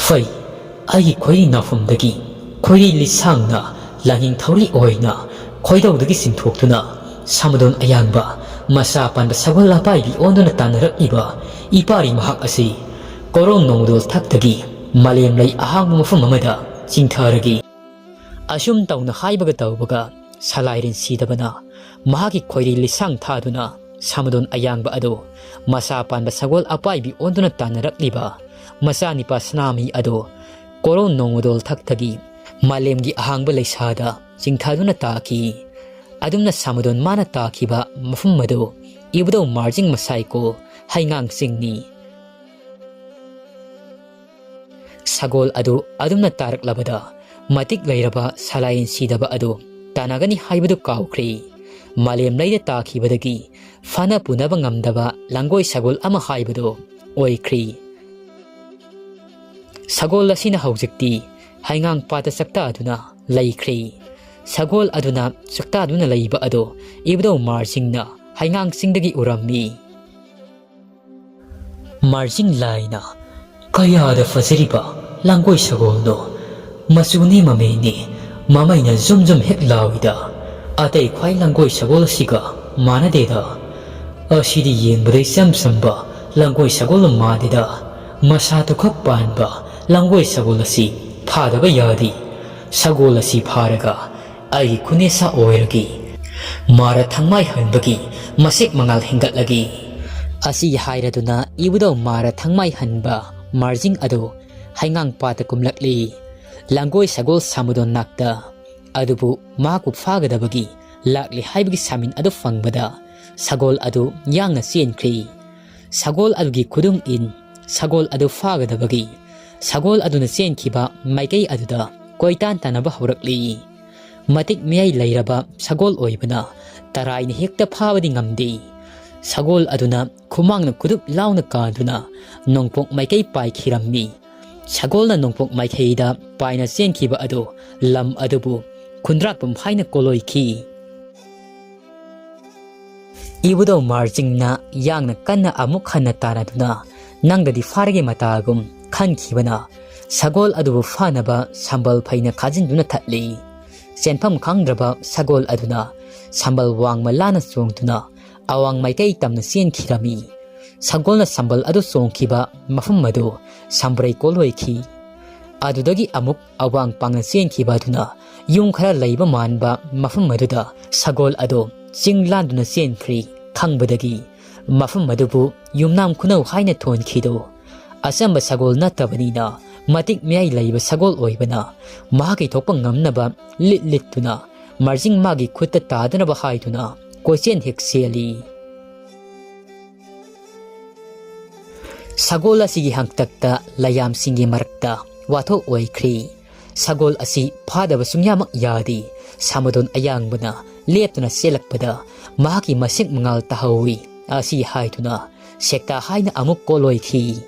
ꯐꯩ, ꯑꯩꯒꯤ ꯈꯣꯏꯔꯤ ꯅꯥꯐꯝꯗꯒꯤ ꯈꯣꯏꯔꯤ ꯂꯤꯁꯥꯡꯅ ꯂꯥꯡꯍꯤꯡ ꯊꯧꯔꯤ ꯑꯣꯏꯅ ꯈꯣꯏꯗꯧꯗꯒꯤ ꯆꯤꯡꯊꯣꯛꯇꯨꯅ ꯁꯥꯃꯗꯣꯟ ꯑꯌꯥꯡꯕ ꯃꯁꯥ ꯄꯥꯟꯕ ꯁꯒꯣꯜ ꯑꯄꯥꯏꯕꯤ ꯑꯣꯟꯗꯨꯅ ꯇꯥꯟꯅꯔꯛꯂꯤꯕ ꯏꯄꯥꯔꯤ ꯃꯍꯥꯛ ꯑꯁꯤ ꯀꯣꯔꯣꯟ ꯅꯣꯡꯃꯗꯣꯜ ꯊꯛꯇꯒꯤ ꯃꯥꯂꯦꯝ ꯂꯩ ꯑꯍꯥꯡꯕ ꯃꯐꯝ ꯑꯃꯗ ꯆꯤꯡꯊꯔꯒꯦ"꯫ ꯑꯁꯨꯝ ꯇꯧꯅ ꯍꯥꯏꯕꯒ ꯇꯧꯕꯒ ꯁꯂꯥꯏꯔꯦꯟ ꯁꯤꯗꯕꯅ ꯃꯍꯥꯛꯀꯤ ꯈꯣꯏꯔꯤ ꯂꯤꯁꯥꯡ ꯊꯥꯗꯨꯅ ꯁꯥꯃꯗꯣꯟ ꯑꯌꯥꯡꯕ ꯑꯗꯨ ꯃꯁꯥ ꯄꯥꯟꯕ ꯁꯒꯣꯜ ꯑꯄꯥꯏꯕꯤ ꯑꯣꯟꯗꯨꯅ ꯇꯥꯟꯅꯔꯛꯂꯤꯕ ꯃꯆꯥꯅꯤꯄꯥ ꯁꯅꯥꯃꯍꯤ ꯑꯗꯨ ꯀꯣꯔꯣꯟ ꯅꯣꯡꯃꯗꯣꯜ ꯊꯛꯇꯒꯤ ꯃꯥꯂꯦꯝꯒꯤ ꯑꯍꯥꯡꯕ ꯂꯩꯁꯥꯗ ꯆꯤꯡꯊꯗꯨꯅ ꯇꯥꯈꯤ꯫ ꯑꯗꯨꯝꯅ ꯁꯥꯃꯗꯣꯟ ꯃꯥꯅ ꯇꯥꯈꯤꯕ ꯃꯐꯝ ꯑꯗꯨ ꯏꯕꯨꯙꯧ ꯃꯥꯔꯖꯤꯡ ꯃꯁꯥꯏꯀꯣꯜ ꯍꯩꯉꯥꯡ ꯆꯤꯡꯅꯤ꯫ ꯁꯒꯣꯜ ꯑꯗꯨ ꯑꯗꯨꯝꯅ ꯇꯥꯔꯛꯂꯕꯗ ꯃꯇꯤꯛ ꯂꯩꯔꯕ ꯁꯂꯥꯏꯔꯦꯟ ꯁꯤꯗꯕ ꯑꯗꯨ ꯇꯥꯟꯅꯒꯅꯤ ꯍꯥꯏꯕꯗꯨ ꯀꯥꯎꯈ꯭ꯔꯦ꯫ ꯃꯥꯂꯦꯝ ꯂꯩꯗ ꯇꯥꯈꯤꯕꯗꯒꯤ ꯐꯥꯅ ꯄꯨꯅꯕ ꯉꯝꯗꯕ ꯂꯪꯒꯣꯏ ꯁꯒꯣꯜ ꯑꯃ ꯍꯥꯏꯕꯗꯨ ꯑꯣꯏꯈ꯭ꯔꯦ꯫ ꯁꯒꯣꯜ ꯑꯁꯤꯅ ꯍꯧꯖꯤꯛꯇꯤ ꯍꯩꯉꯥꯡ ꯄꯥꯠꯇ ꯆꯥꯛꯇꯥꯗꯨꯅ ꯂꯩꯈ꯭ꯔꯦ꯫ ꯁꯒꯣꯜ ꯑꯗꯨꯅ ꯆꯥꯛꯇꯥꯗꯨꯅ ꯂꯩꯕ ꯑꯗꯨ ꯏꯕꯨꯙꯧ ꯃꯥꯔꯖꯤꯡꯅ ꯍꯩꯉꯥꯡ ꯆꯤꯡꯗꯒꯤ ꯎꯔꯝꯃꯤ꯫ ꯃꯥꯔꯖꯤꯡ ꯂꯥꯏꯅ, "ꯀꯌꯥꯗ ꯐꯖꯔꯤꯕ ꯂꯪꯒꯣꯏ ꯁꯒꯣꯜꯅꯣ! ꯃꯆꯨꯅꯤ ꯃꯃꯩꯅꯤ, ꯃꯃꯩꯅ ꯖꯨꯝ ꯖꯨꯝ ꯍꯦꯛ ꯂꯥꯎꯏꯗ꯫ ꯑꯇꯩ ꯈ꯭ꯋꯥꯏ ꯂꯪꯒꯣꯏ ꯁꯒꯣꯜ ꯑꯁꯤꯒ ꯃꯥꯟꯅꯗꯦꯗ꯫ ꯑꯁꯤꯗꯤ ꯌꯦꯡꯕꯗ ꯏꯆꯝ ꯆꯝꯕ ꯂꯪꯒꯣꯏ ꯁꯒꯣꯜ ꯃꯥꯗꯤꯗ ꯃꯁꯥ ꯇꯨꯈꯛ ꯄꯥꯟꯕ ꯂꯪꯒꯣꯏ ꯁꯒꯣꯜ ꯑꯁꯤ ꯐꯥꯗꯕ ꯌꯥꯗꯦ꯫ ꯁꯒꯣꯜ ꯑꯁꯤ ꯐꯥꯔꯒ ꯑꯩꯒꯤ ꯈꯨꯅꯦꯁꯥ ꯑꯣꯏꯔꯒꯦ꯫ ꯃꯥꯔ ꯊꯪꯃꯥꯏ ꯍꯟꯕꯒꯤ ꯃꯁꯦꯛ ꯃꯉꯥꯜ ꯍꯦꯟꯒꯠꯂꯒꯦ꯫ ꯑꯁꯤ ꯍꯥꯏꯔꯗꯨꯅ ꯏꯕꯨꯙꯧ ꯃꯥꯔ ꯊꯪꯃꯥꯏ ꯍꯟꯕ ꯃꯥꯔꯖꯤꯡ ꯑꯗꯨ ꯍꯩꯉꯥꯡ ꯄꯥꯠꯇ ꯀꯨꯝꯂꯛꯂꯤ꯫ ꯂꯪꯒꯣꯏ ꯁꯒꯣꯜ ꯁꯥꯃꯨꯗꯣꯟ ꯅꯥꯛꯇ꯫ ꯑꯗꯨꯕꯨ ꯃꯍꯥꯛꯄꯨ ꯐꯥꯒꯗꯕꯒꯤ ꯂꯥꯛꯂꯤ ꯍꯥꯏꯕꯒꯤ ꯁꯥꯃꯤꯟ ꯑꯗꯨ ꯐꯪꯕꯗ ꯁꯒꯣꯜ ꯑꯗꯨ ꯌꯥꯡꯅ ꯆꯦꯟꯈ꯭ꯔꯤ꯫ ꯁꯒꯣꯜ ꯑꯗꯨꯒꯤ ꯈꯨꯗꯨꯡ ꯏꯟ ꯁꯒꯣꯜ ꯑꯗꯨ ꯐꯥꯒꯗꯕꯒꯤ ꯁꯒꯣꯜ ꯑꯗꯨꯅ ꯆꯦꯟꯈꯤꯕ ꯃꯥꯏꯀꯩ ꯑꯗꯨꯗ ꯀꯣꯏꯇꯥꯟ ꯇꯥꯟꯅꯕ ꯍꯧꯔꯛꯂꯤ꯫ ꯃꯇꯤꯛ ꯃꯌꯥꯏ ꯂꯩꯔꯕ ꯁꯒꯣꯜ ꯑꯣꯏꯕꯅ ꯇꯔꯥꯏꯅ ꯍꯦꯛꯇ ꯐꯥꯕꯗꯤ ꯉꯝꯗꯦ꯫ ꯁꯒꯣꯜ ꯑꯗꯨꯅ ꯈꯨꯃꯥꯡꯅ ꯈꯨꯗꯨꯞ ꯂꯥꯎꯅ ꯀꯥꯗꯨꯅ ꯅꯣꯡꯄꯣꯛ ꯃꯥꯏꯀꯩ ꯄꯥꯏꯈꯤꯔꯝꯃꯤ꯫ ꯁꯒꯣꯜꯅ ꯅꯣꯡꯄꯣꯛ ꯃꯥꯏꯀꯩꯗ ꯄꯥꯏꯅ ꯆꯦꯟꯈꯤꯕ ꯑꯗꯨ ꯂꯝ ꯑꯗꯨꯕꯨ ꯈꯨꯟꯗ꯭ꯔꯥꯛꯄꯝ ꯍꯥꯏꯅ ꯀꯣꯂꯣꯏꯈꯤ꯫ ꯏꯕꯨꯙꯧ ꯃꯥꯔꯖꯤꯡꯅ ꯌꯥꯡꯅ ꯀꯟꯅ ꯑꯃꯨꯛ ꯍꯟꯅ ꯇꯥꯟꯅꯗꯨꯅ ꯅꯪꯗꯗꯤ ꯐꯥꯔꯒꯦ ꯃꯇꯥꯒꯨꯝ ꯈꯟꯈꯤꯕꯅ ꯁꯒꯣꯜ ꯑꯗꯨꯕꯨ ꯐꯥꯅꯕ ꯁꯝꯕꯜ ꯐꯩꯅ ꯈꯥꯖꯤꯟꯗꯨꯅ ꯊꯠꯂꯤ꯫ ꯆꯦꯟꯐꯝ ꯈꯪꯗ꯭ꯔꯕ ꯁꯒꯣꯜ ꯑꯗꯨꯅ ꯁꯝꯕꯜ ꯋꯥꯡꯃ ꯂꯥꯟꯅ ꯆꯣꯡꯗꯨꯅ ꯑꯋꯥꯡ ꯃꯥꯏꯀꯩ ꯇꯝꯅ ꯆꯦꯟꯈꯤꯔꯝꯃꯤ꯫ ꯁꯒꯣꯜꯅ ꯁꯝꯕꯜ ꯑꯗꯨ ꯆꯣꯡꯈꯤꯕ ꯃꯐꯝ ꯑꯗꯨ ꯁꯝꯕ꯭ꯔꯩ ꯀꯣꯜ ꯑꯣꯏꯈꯤ꯫ ꯑꯗꯨꯗꯒꯤ ꯑꯃꯨꯛ ꯑꯋꯥꯡ ꯄꯥꯡꯅ ꯆꯦꯟꯈꯤꯕ ꯑꯗꯨꯅ ꯌꯨꯝ ꯈꯔ ꯂꯩꯕ ꯃꯥꯟꯕ ꯃꯐꯝ ꯑꯗꯨꯗ ꯁꯒꯣꯜ ꯑꯗꯨ ꯆꯤꯡ ꯂꯥꯟꯗꯨꯅ ꯆꯦꯟꯈ꯭ꯔꯤ꯫ ꯈꯪꯕꯗꯒꯤ ꯃꯐꯝ ꯑꯗꯨꯕꯨ ꯌꯨꯝꯅꯥꯝ ꯈꯨꯅꯧ ꯍꯥꯏꯅ ꯊꯣꯟꯈꯤꯗꯣ꯫ ꯑꯆꯝꯕ ꯁꯒꯣꯜ ꯅꯠꯇꯕꯅꯤꯅ ꯃꯇꯤꯛ ꯃꯌꯥꯏ ꯂꯩꯕ ꯁꯒꯣꯜ ꯑꯣꯏꯕꯅ ꯃꯍꯥꯛꯀꯤ ꯊꯣꯛꯄ ꯉꯝꯅꯕ ꯂꯤꯠ ꯂꯤꯠꯇꯨꯅ ꯃꯥꯔꯖꯤꯡ ꯃꯥꯒꯤ ꯈꯨꯠꯇ ꯇꯥꯗꯅꯕ ꯍꯥꯏꯗꯨꯅ ꯀꯣꯏꯆꯦꯟ ꯍꯦꯛ ꯆꯦꯜꯂꯤ꯫ ꯁꯒꯣꯜ ꯑꯁꯤꯒꯤ ꯍꯥꯡꯇꯛꯇ ꯂꯩꯌꯥꯝꯁꯤꯡꯒꯤ ꯃꯔꯛꯇ ꯋꯥꯊꯣꯛ ꯑꯣꯏꯈ꯭ꯔꯤ꯫ ꯁꯒꯣꯜ ꯑꯁꯤ ꯐꯥꯗꯕ ꯁꯨꯡꯌꯥꯃꯛ ꯌꯥꯗꯦ꯫ ꯁꯥꯃꯗꯣꯟ ꯑꯌꯥꯡꯕꯅ ꯂꯦꯞꯇꯨꯅ ꯆꯦꯜꯂꯛꯄꯗ ꯃꯍꯥꯛꯀꯤ ꯃꯁꯦꯛ ꯃꯉꯥꯜ ꯇꯥꯍꯧꯏ꯫ ꯑꯁꯤ ꯍꯥꯏꯗꯨꯅ ꯁꯦꯛꯇꯥ ꯍꯥꯏꯅ ꯑꯃꯨꯛ ꯀꯣꯜꯂꯣꯏꯈꯤ꯫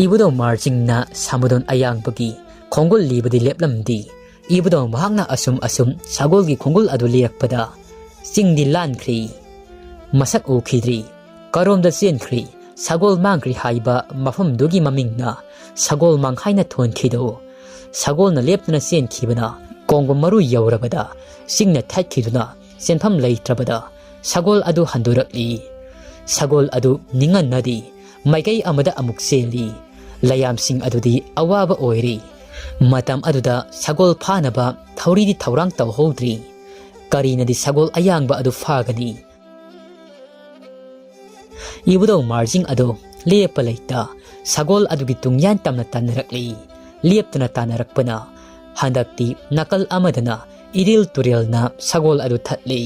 ꯏꯕꯨꯙꯧ ꯃꯥꯔꯖꯤꯡꯅ ꯁꯥꯃꯗꯣꯟ ꯑꯌꯥꯡꯕꯒꯤ ꯈꯣꯡꯒꯨꯜ ꯂꯤꯕꯗꯤ ꯂꯦꯞꯂꯝꯗꯦ꯫ ꯏꯕꯨꯙꯧ ꯃꯍꯥꯛꯅ ꯑꯁꯨꯝ ꯑꯁꯨꯝ ꯁꯒꯣꯜꯒꯤ ꯈꯣꯡꯒꯨꯜ ꯑꯗꯨ ꯂꯤꯔꯛꯄꯗ ꯆꯤꯡꯗꯤ ꯂꯥꯟꯈ꯭ꯔꯤ꯫ ꯃꯁꯛ ꯎꯈꯤꯗ꯭ꯔꯤ꯫ ꯀꯔꯣꯝꯗ ꯆꯦꯟꯈ꯭ꯔꯤ? ꯁꯒꯣꯜ ꯃꯥꯡꯈ꯭ꯔꯤ ꯍꯥꯏꯕ ꯃꯐꯝꯗꯨꯒꯤ ꯃꯃꯤꯡꯅ ꯁꯒꯣꯜ ꯃꯥꯡ ꯍꯥꯏꯅ ꯊꯣꯟꯈꯤꯗꯣ꯫ ꯁꯒꯣꯜꯅ ꯂꯦꯞꯇꯅ ꯆꯦꯟꯈꯤꯕꯅ ꯀꯣꯡꯕ ꯃꯔꯨ ꯌꯧꯔꯕꯗ ꯆꯤꯡꯅ ꯊꯠꯈꯤꯗꯨꯅ ꯆꯦꯟꯐꯝ ꯂꯩꯇ꯭ꯔꯕꯗ ꯁꯒꯣꯜ ꯑꯗꯨ ꯍꯟꯗꯣꯔꯛꯂꯤ꯫ ꯁꯒꯣꯜ ꯑꯗꯨ ꯅꯤꯡꯍꯟꯅꯗꯦ꯫ ꯃꯥꯏꯀꯩ ꯑꯃꯗ ꯑꯃꯨꯛ ꯆꯦꯜꯂꯤ꯫ ꯂꯩꯌꯥꯝꯁꯤꯡ ꯑꯗꯨꯗꯤ ꯑꯋꯥꯕ ꯑꯣꯏꯔꯦ꯫ ꯃꯇꯝ ꯑꯗꯨꯗ ꯁꯒꯣꯜ ꯐꯥꯅꯕ ꯊꯧꯔꯤꯗꯤ ꯊꯧꯔꯥꯡ ꯇꯧꯍꯧꯗ꯭ꯔꯤ꯫ ꯀꯔꯤꯅꯗꯤ ꯁꯒꯣꯜ ꯑꯌꯥꯡꯕ ꯑꯗꯨ ꯐꯥꯒꯅꯤ? ꯏꯕꯨꯙꯧ ꯃꯥꯔꯖꯤꯡ ꯑꯗꯨ ꯂꯦꯞꯄ ꯂꯩꯇ ꯁꯒꯣꯜ ꯑꯗꯨꯒꯤ ꯇꯨꯡꯌꯥꯟ ꯇꯝꯅ ꯇꯥꯟꯅꯔꯛꯂꯤ꯫ ꯂꯦꯞꯇꯅ ꯇꯥꯟꯅꯔꯛꯄꯅ ꯍꯟꯗꯛꯇꯤ ꯅꯥꯀꯜ ꯑꯃꯗꯅ ꯏꯔꯤꯜ ꯇꯨꯔꯦꯜꯅ ꯁꯒꯣꯜ ꯑꯗꯨ ꯊꯠꯂꯤ꯫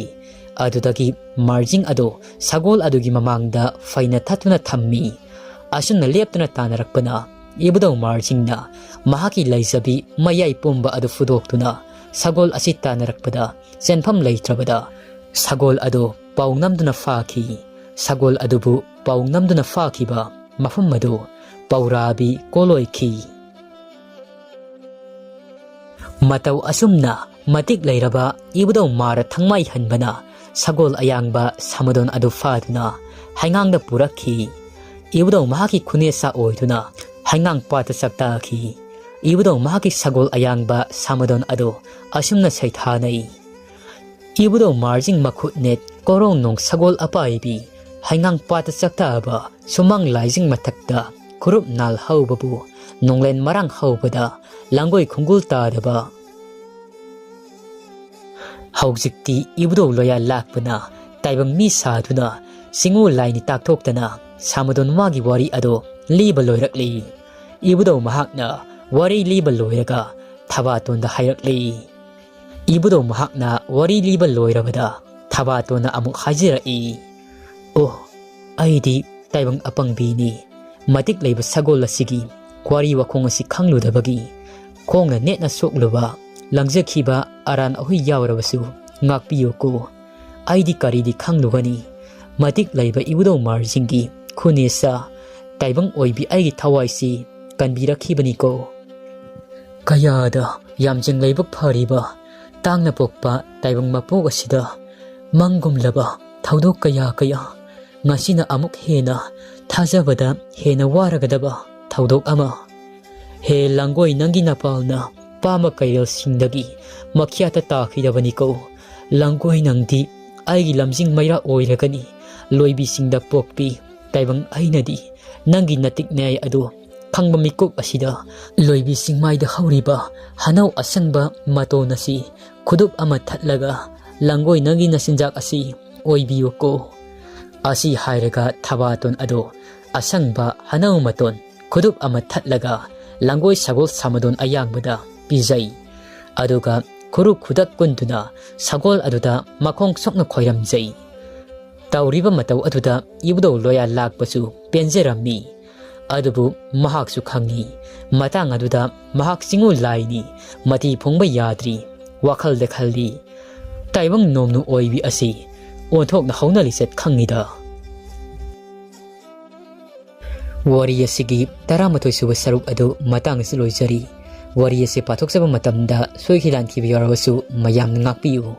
ꯑꯗꯨꯗꯒꯤ ꯃꯥꯔꯖꯤꯡ ꯑꯗꯨ ꯁꯒꯣꯜ ꯑꯗꯨꯒꯤ ꯃꯃꯥꯡꯗ ꯐꯩꯅ ꯊꯠꯇꯨꯅ ꯊꯝꯃꯤ꯫ ꯑꯁꯨꯝꯅ ꯂꯦꯞꯇꯅ ꯇꯥꯟꯅꯔꯛꯄꯅ ꯏꯕꯨꯙꯧ ꯃꯥꯔꯖꯤꯡꯅ ꯃꯍꯥꯛꯀꯤ ꯂꯩꯖꯕꯤ ꯃꯌꯥꯏ ꯄꯨꯝꯕ ꯑꯗꯨ ꯐꯨꯗꯣꯛꯇꯨꯅ ꯁꯒꯣꯜ ꯑꯁꯤ ꯇꯥꯟꯅꯔꯛꯄꯗ ꯆꯦꯟꯐꯝ ꯂꯩꯇ꯭ꯔꯕꯗ ꯁꯒꯣꯜ ꯑꯗꯨ ꯄꯥꯎ ꯅꯝꯗꯨꯅ ꯐꯥꯈꯤ꯫ ꯁꯒꯣꯜ ꯑꯗꯨꯕꯨ ꯄꯥꯎ ꯅꯝꯗꯨꯅ ꯐꯥꯈꯤꯕ ꯃꯐꯝ ꯑꯗꯨ ꯄꯧꯔꯥꯕꯤ ꯀꯣꯂꯣꯏꯈꯤ꯫ ꯃꯇꯧ ꯑꯁꯨꯝꯅ ꯃꯇꯤꯛ ꯂꯩꯔꯕ ꯏꯕꯨꯙꯧ ꯃꯥꯔ ꯊꯪꯃꯥꯏ ꯍꯟꯕꯅ ꯁꯒꯣꯜ ꯑꯌꯥꯡꯕ ꯁꯃꯗꯣꯟ ꯑꯗꯨ ꯐꯥꯗꯨꯅ ꯍꯩꯉꯥꯡꯗ ꯄꯨꯔꯛꯈꯤ꯫ ꯏꯕꯨꯙꯧ ꯃꯍꯥꯛꯀꯤ ꯈꯨꯅꯦꯁꯥ ꯑꯣꯏꯗꯨꯅ ꯍꯩꯉꯥꯡ ꯄꯥꯠꯇ ꯆꯥꯛꯇꯥꯈꯤ꯫ ꯏꯕꯨꯙꯧ ꯃꯍꯥꯛꯀꯤ ꯁꯒꯣꯜ ꯑꯌꯥꯡꯕ ꯁꯃꯗꯣꯟ ꯑꯗꯨ ꯑꯁꯨꯝꯅ ꯁꯩꯊꯥꯅꯩ꯫ ꯏꯕꯨꯙꯧ ꯃꯥꯔꯖꯤꯡ ꯃꯈꯨꯠ ꯅꯦꯠ ꯀꯣꯔꯣꯡ ꯅꯣꯡ ꯁꯒꯣꯜ ꯑꯄꯥꯏꯕꯤ ꯍꯩꯉꯥꯡ ꯄꯥꯠꯇ ꯆꯥꯛꯇꯥꯕ ꯁꯨꯃꯥꯡ ꯂꯥꯏꯖꯤꯡ ꯃꯊꯛꯇ ꯈꯨꯔꯨꯞ ꯅꯥꯜ ꯍꯧꯕꯕꯨ ꯅꯣꯡꯂꯦꯟ ꯃꯔꯥꯡ ꯍꯧꯕꯗ ꯂꯥꯡꯒꯣꯏ ꯈꯣꯡꯒꯨꯜ ꯇꯥꯗꯕ꯫ ꯍꯧꯖꯤꯛꯇꯤ ꯏꯕꯨꯙꯧ ꯂꯣꯌꯥ ꯂꯥꯛꯄꯅ ꯇꯥꯏꯕꯪ ꯃꯤ ꯁꯥꯗꯨꯅ ꯆꯤꯡꯉꯨ ꯂꯥꯏꯅꯤ ꯇꯥꯛꯊꯣꯛꯇꯅ ꯁꯥꯃꯗꯣꯟ ꯃꯥꯒꯤ ꯋꯥꯔꯤ ꯑꯗꯨ ꯂꯤꯕ ꯂꯣꯏꯔꯛꯂꯤ꯫ ꯏꯕꯨꯙꯧ ꯃꯍꯥꯛꯅ ꯋꯥꯔꯤ ꯂꯤꯕ ꯂꯣꯏꯔꯒ ꯊꯕꯥꯇꯣꯟꯗ ꯍꯥꯏꯔꯛꯂꯤ꯫ ꯏꯕꯨꯙꯧ ꯃꯍꯥꯛꯅ ꯋꯥꯔꯤ ꯂꯤꯕ ꯂꯣꯏꯔꯕꯗ ꯊꯕꯥꯇꯣꯟꯅ ꯑꯃꯨꯛ ꯍꯥꯏꯖꯔꯛꯏ, "ꯑꯣ, ꯑꯩꯗꯤ ꯇꯥꯏꯕꯪ ꯑꯄꯪꯕꯤꯅꯤ꯫ ꯃꯇꯤꯛ ꯂꯩꯕ ꯁꯒꯣꯜ ꯑꯁꯤꯒꯤ ꯋꯥꯔꯤ ꯋꯥꯈꯣꯡ ꯑꯁꯤ ꯈꯪꯂꯨꯗꯕꯒꯤ ꯈꯣꯡꯅ ꯅꯦꯠꯅ ꯁꯣꯛꯂꯨꯕ, ꯂꯪꯖꯈꯤꯕ ꯑꯔꯥꯟ ꯑꯍꯨꯏ ꯌꯥꯎꯔꯕꯁꯨ ꯉꯥꯛꯄꯤꯌꯨꯀꯣ꯫ ꯑꯩꯗꯤ ꯀꯔꯤꯗꯤ ꯈꯪꯂꯨꯒꯅꯤ? ꯃꯇꯤꯛ ꯂꯩꯕ ꯏꯕꯨꯙꯧ ꯃꯥꯔꯖꯤꯡꯒꯤ ꯈꯨꯅꯦꯁꯥ ꯇꯥꯏꯕꯪ ꯑꯣꯏꯕꯤ ꯑꯩꯒꯤ ꯊꯋꯥꯏꯁꯤ ꯀꯟꯕꯤꯔꯛꯈꯤꯕꯅꯤꯀꯣ꯫" ꯀꯌꯥꯗ ꯌꯥꯝꯖꯤꯡ ꯂꯥꯏꯕꯛ ꯐꯔꯤꯕ, ꯇꯥꯡꯅ ꯄꯣꯛꯄ ꯇꯥꯏꯕꯪ ꯃꯄꯣꯛ ꯑꯁꯤꯗ ꯃꯪꯒꯨꯝꯂꯕ ꯊꯧꯗꯣꯛ ꯀꯌꯥ ꯀꯌꯥ, ꯉꯁꯤꯅ ꯑꯃꯨꯛ ꯍꯦꯟꯅ ꯊꯥꯖꯕꯗ ꯍꯦꯟꯅ ꯋꯥꯔꯒꯗꯕ ꯊꯧꯗꯣꯛ ꯑꯃ꯫ ꯍꯦ ꯂꯥꯡꯒꯣꯏ, ꯅꯪꯒꯤ ꯅꯄꯥꯜꯅ ꯄꯥꯝꯕ ꯀꯩꯔꯦꯜꯁꯤꯡꯗꯒꯤ ꯃꯈ꯭ꯌꯥꯠꯇ ꯇꯥꯈꯤꯗꯕꯅꯤꯀꯣ꯫ ꯂꯥꯡꯒꯣꯏ, ꯅꯪꯗꯤ ꯑꯩꯒꯤ ꯂꯝꯖꯤꯡ ꯃꯩꯔꯥ ꯑꯣꯏꯔꯒꯅꯤ꯫ ꯂꯣꯏꯕꯤꯁꯤꯡꯗ ꯄꯣꯛꯄꯤ ꯇꯥꯏꯕꯪ ꯑꯩꯅꯗꯤ ꯅꯪꯒꯤ ꯅꯇꯤꯛ ꯅꯌꯥꯏ ꯑꯗꯨ ꯈꯪꯕ ꯃꯤꯀꯨꯞ ꯑꯁꯤꯗ ꯂꯣꯏꯕꯤꯁꯤꯡ ꯃꯥꯏꯗ ꯍꯧꯔꯤꯕ ꯍꯅꯧ ꯑꯁꯪꯕ ꯃꯇꯣꯟ ꯑꯁꯤ ꯈꯨꯗꯨꯞ ꯑꯃ ꯊꯠꯂꯒ ꯂꯥꯡꯒꯣꯏ ꯅꯪꯒꯤ ꯅꯆꯤꯟꯖꯥꯛ ꯑꯁꯤ ꯑꯣꯏꯕꯤꯌꯨꯀꯣ꯫ ꯑꯁꯤ ꯍꯥꯏꯔꯒ ꯊꯕꯥꯇꯣꯟ ꯑꯗꯨ ꯑꯁꯪꯕ ꯍꯅꯧ ꯃꯇꯣꯟ ꯈꯨꯗꯨꯞ ꯑꯃ ꯊꯠꯂꯒ ꯂꯥꯡꯒꯣꯏ ꯁꯒꯣꯜ ꯁꯥꯃꯗꯣꯟ ꯑꯌꯥꯡꯕꯗ ꯄꯤꯖꯩ꯫ ꯑꯗꯨꯒ ꯈꯨꯔꯨ ꯈꯨꯗꯛ ꯀꯨꯟꯗꯨꯅ ꯁꯒꯣꯜ ꯑꯗꯨꯗ ꯃꯈꯣꯡ ꯁꯣꯛꯅ ꯈꯣꯏꯔꯝꯖꯩ꯫ ꯇꯧꯔꯤꯕ ꯃꯇꯧ ꯑꯗꯨꯗ ꯏꯕꯨꯙꯧ ꯂꯣꯌꯥ ꯂꯥꯛꯄꯁꯨ ꯄꯦꯟꯖꯔꯝꯃꯤ꯫ ꯑꯗꯨꯕꯨ ꯃꯍꯥꯛꯁꯨ ꯈꯪꯏ, ꯃꯇꯥꯡ ꯑꯗꯨꯗ ꯃꯍꯥꯛ ꯆꯤꯡꯉꯨ ꯂꯥꯏꯅꯤ, ꯃꯇꯤ ꯐꯣꯡꯕ ꯌꯥꯗ꯭ꯔꯤ, ꯋꯥꯈꯜꯗ ꯈꯜꯂꯤ꯫ ꯇꯥꯏꯕꯪ ꯅꯣꯡꯅ ꯑꯣꯏꯕꯤ ꯑꯁꯤ ꯑꯣꯟꯊꯣꯛꯅ ꯍꯧꯅ ꯂꯤꯆꯠ ꯈꯪꯉꯤꯗ꯫ ꯋꯥꯔꯤ ꯑꯁꯤꯒꯤ ꯇꯔꯥꯃꯥꯊꯣꯏ ꯁꯨꯕ ꯁꯔꯨꯛ ꯑꯗꯨ ꯃꯇꯥꯡ ꯑꯁꯤ ꯂꯣꯏꯖꯔꯤ꯫ ꯋꯥꯔꯤ ꯑꯁꯤ ꯄꯥꯊꯣꯛꯆꯕ ꯃꯇꯝꯗ ꯁꯣꯏꯈꯤ ꯂꯥꯟꯈꯤꯕ ꯌꯥꯎꯔꯕꯁꯨ ꯃꯌꯥꯝꯅ ꯉꯥꯛꯄꯤꯌꯨ꯫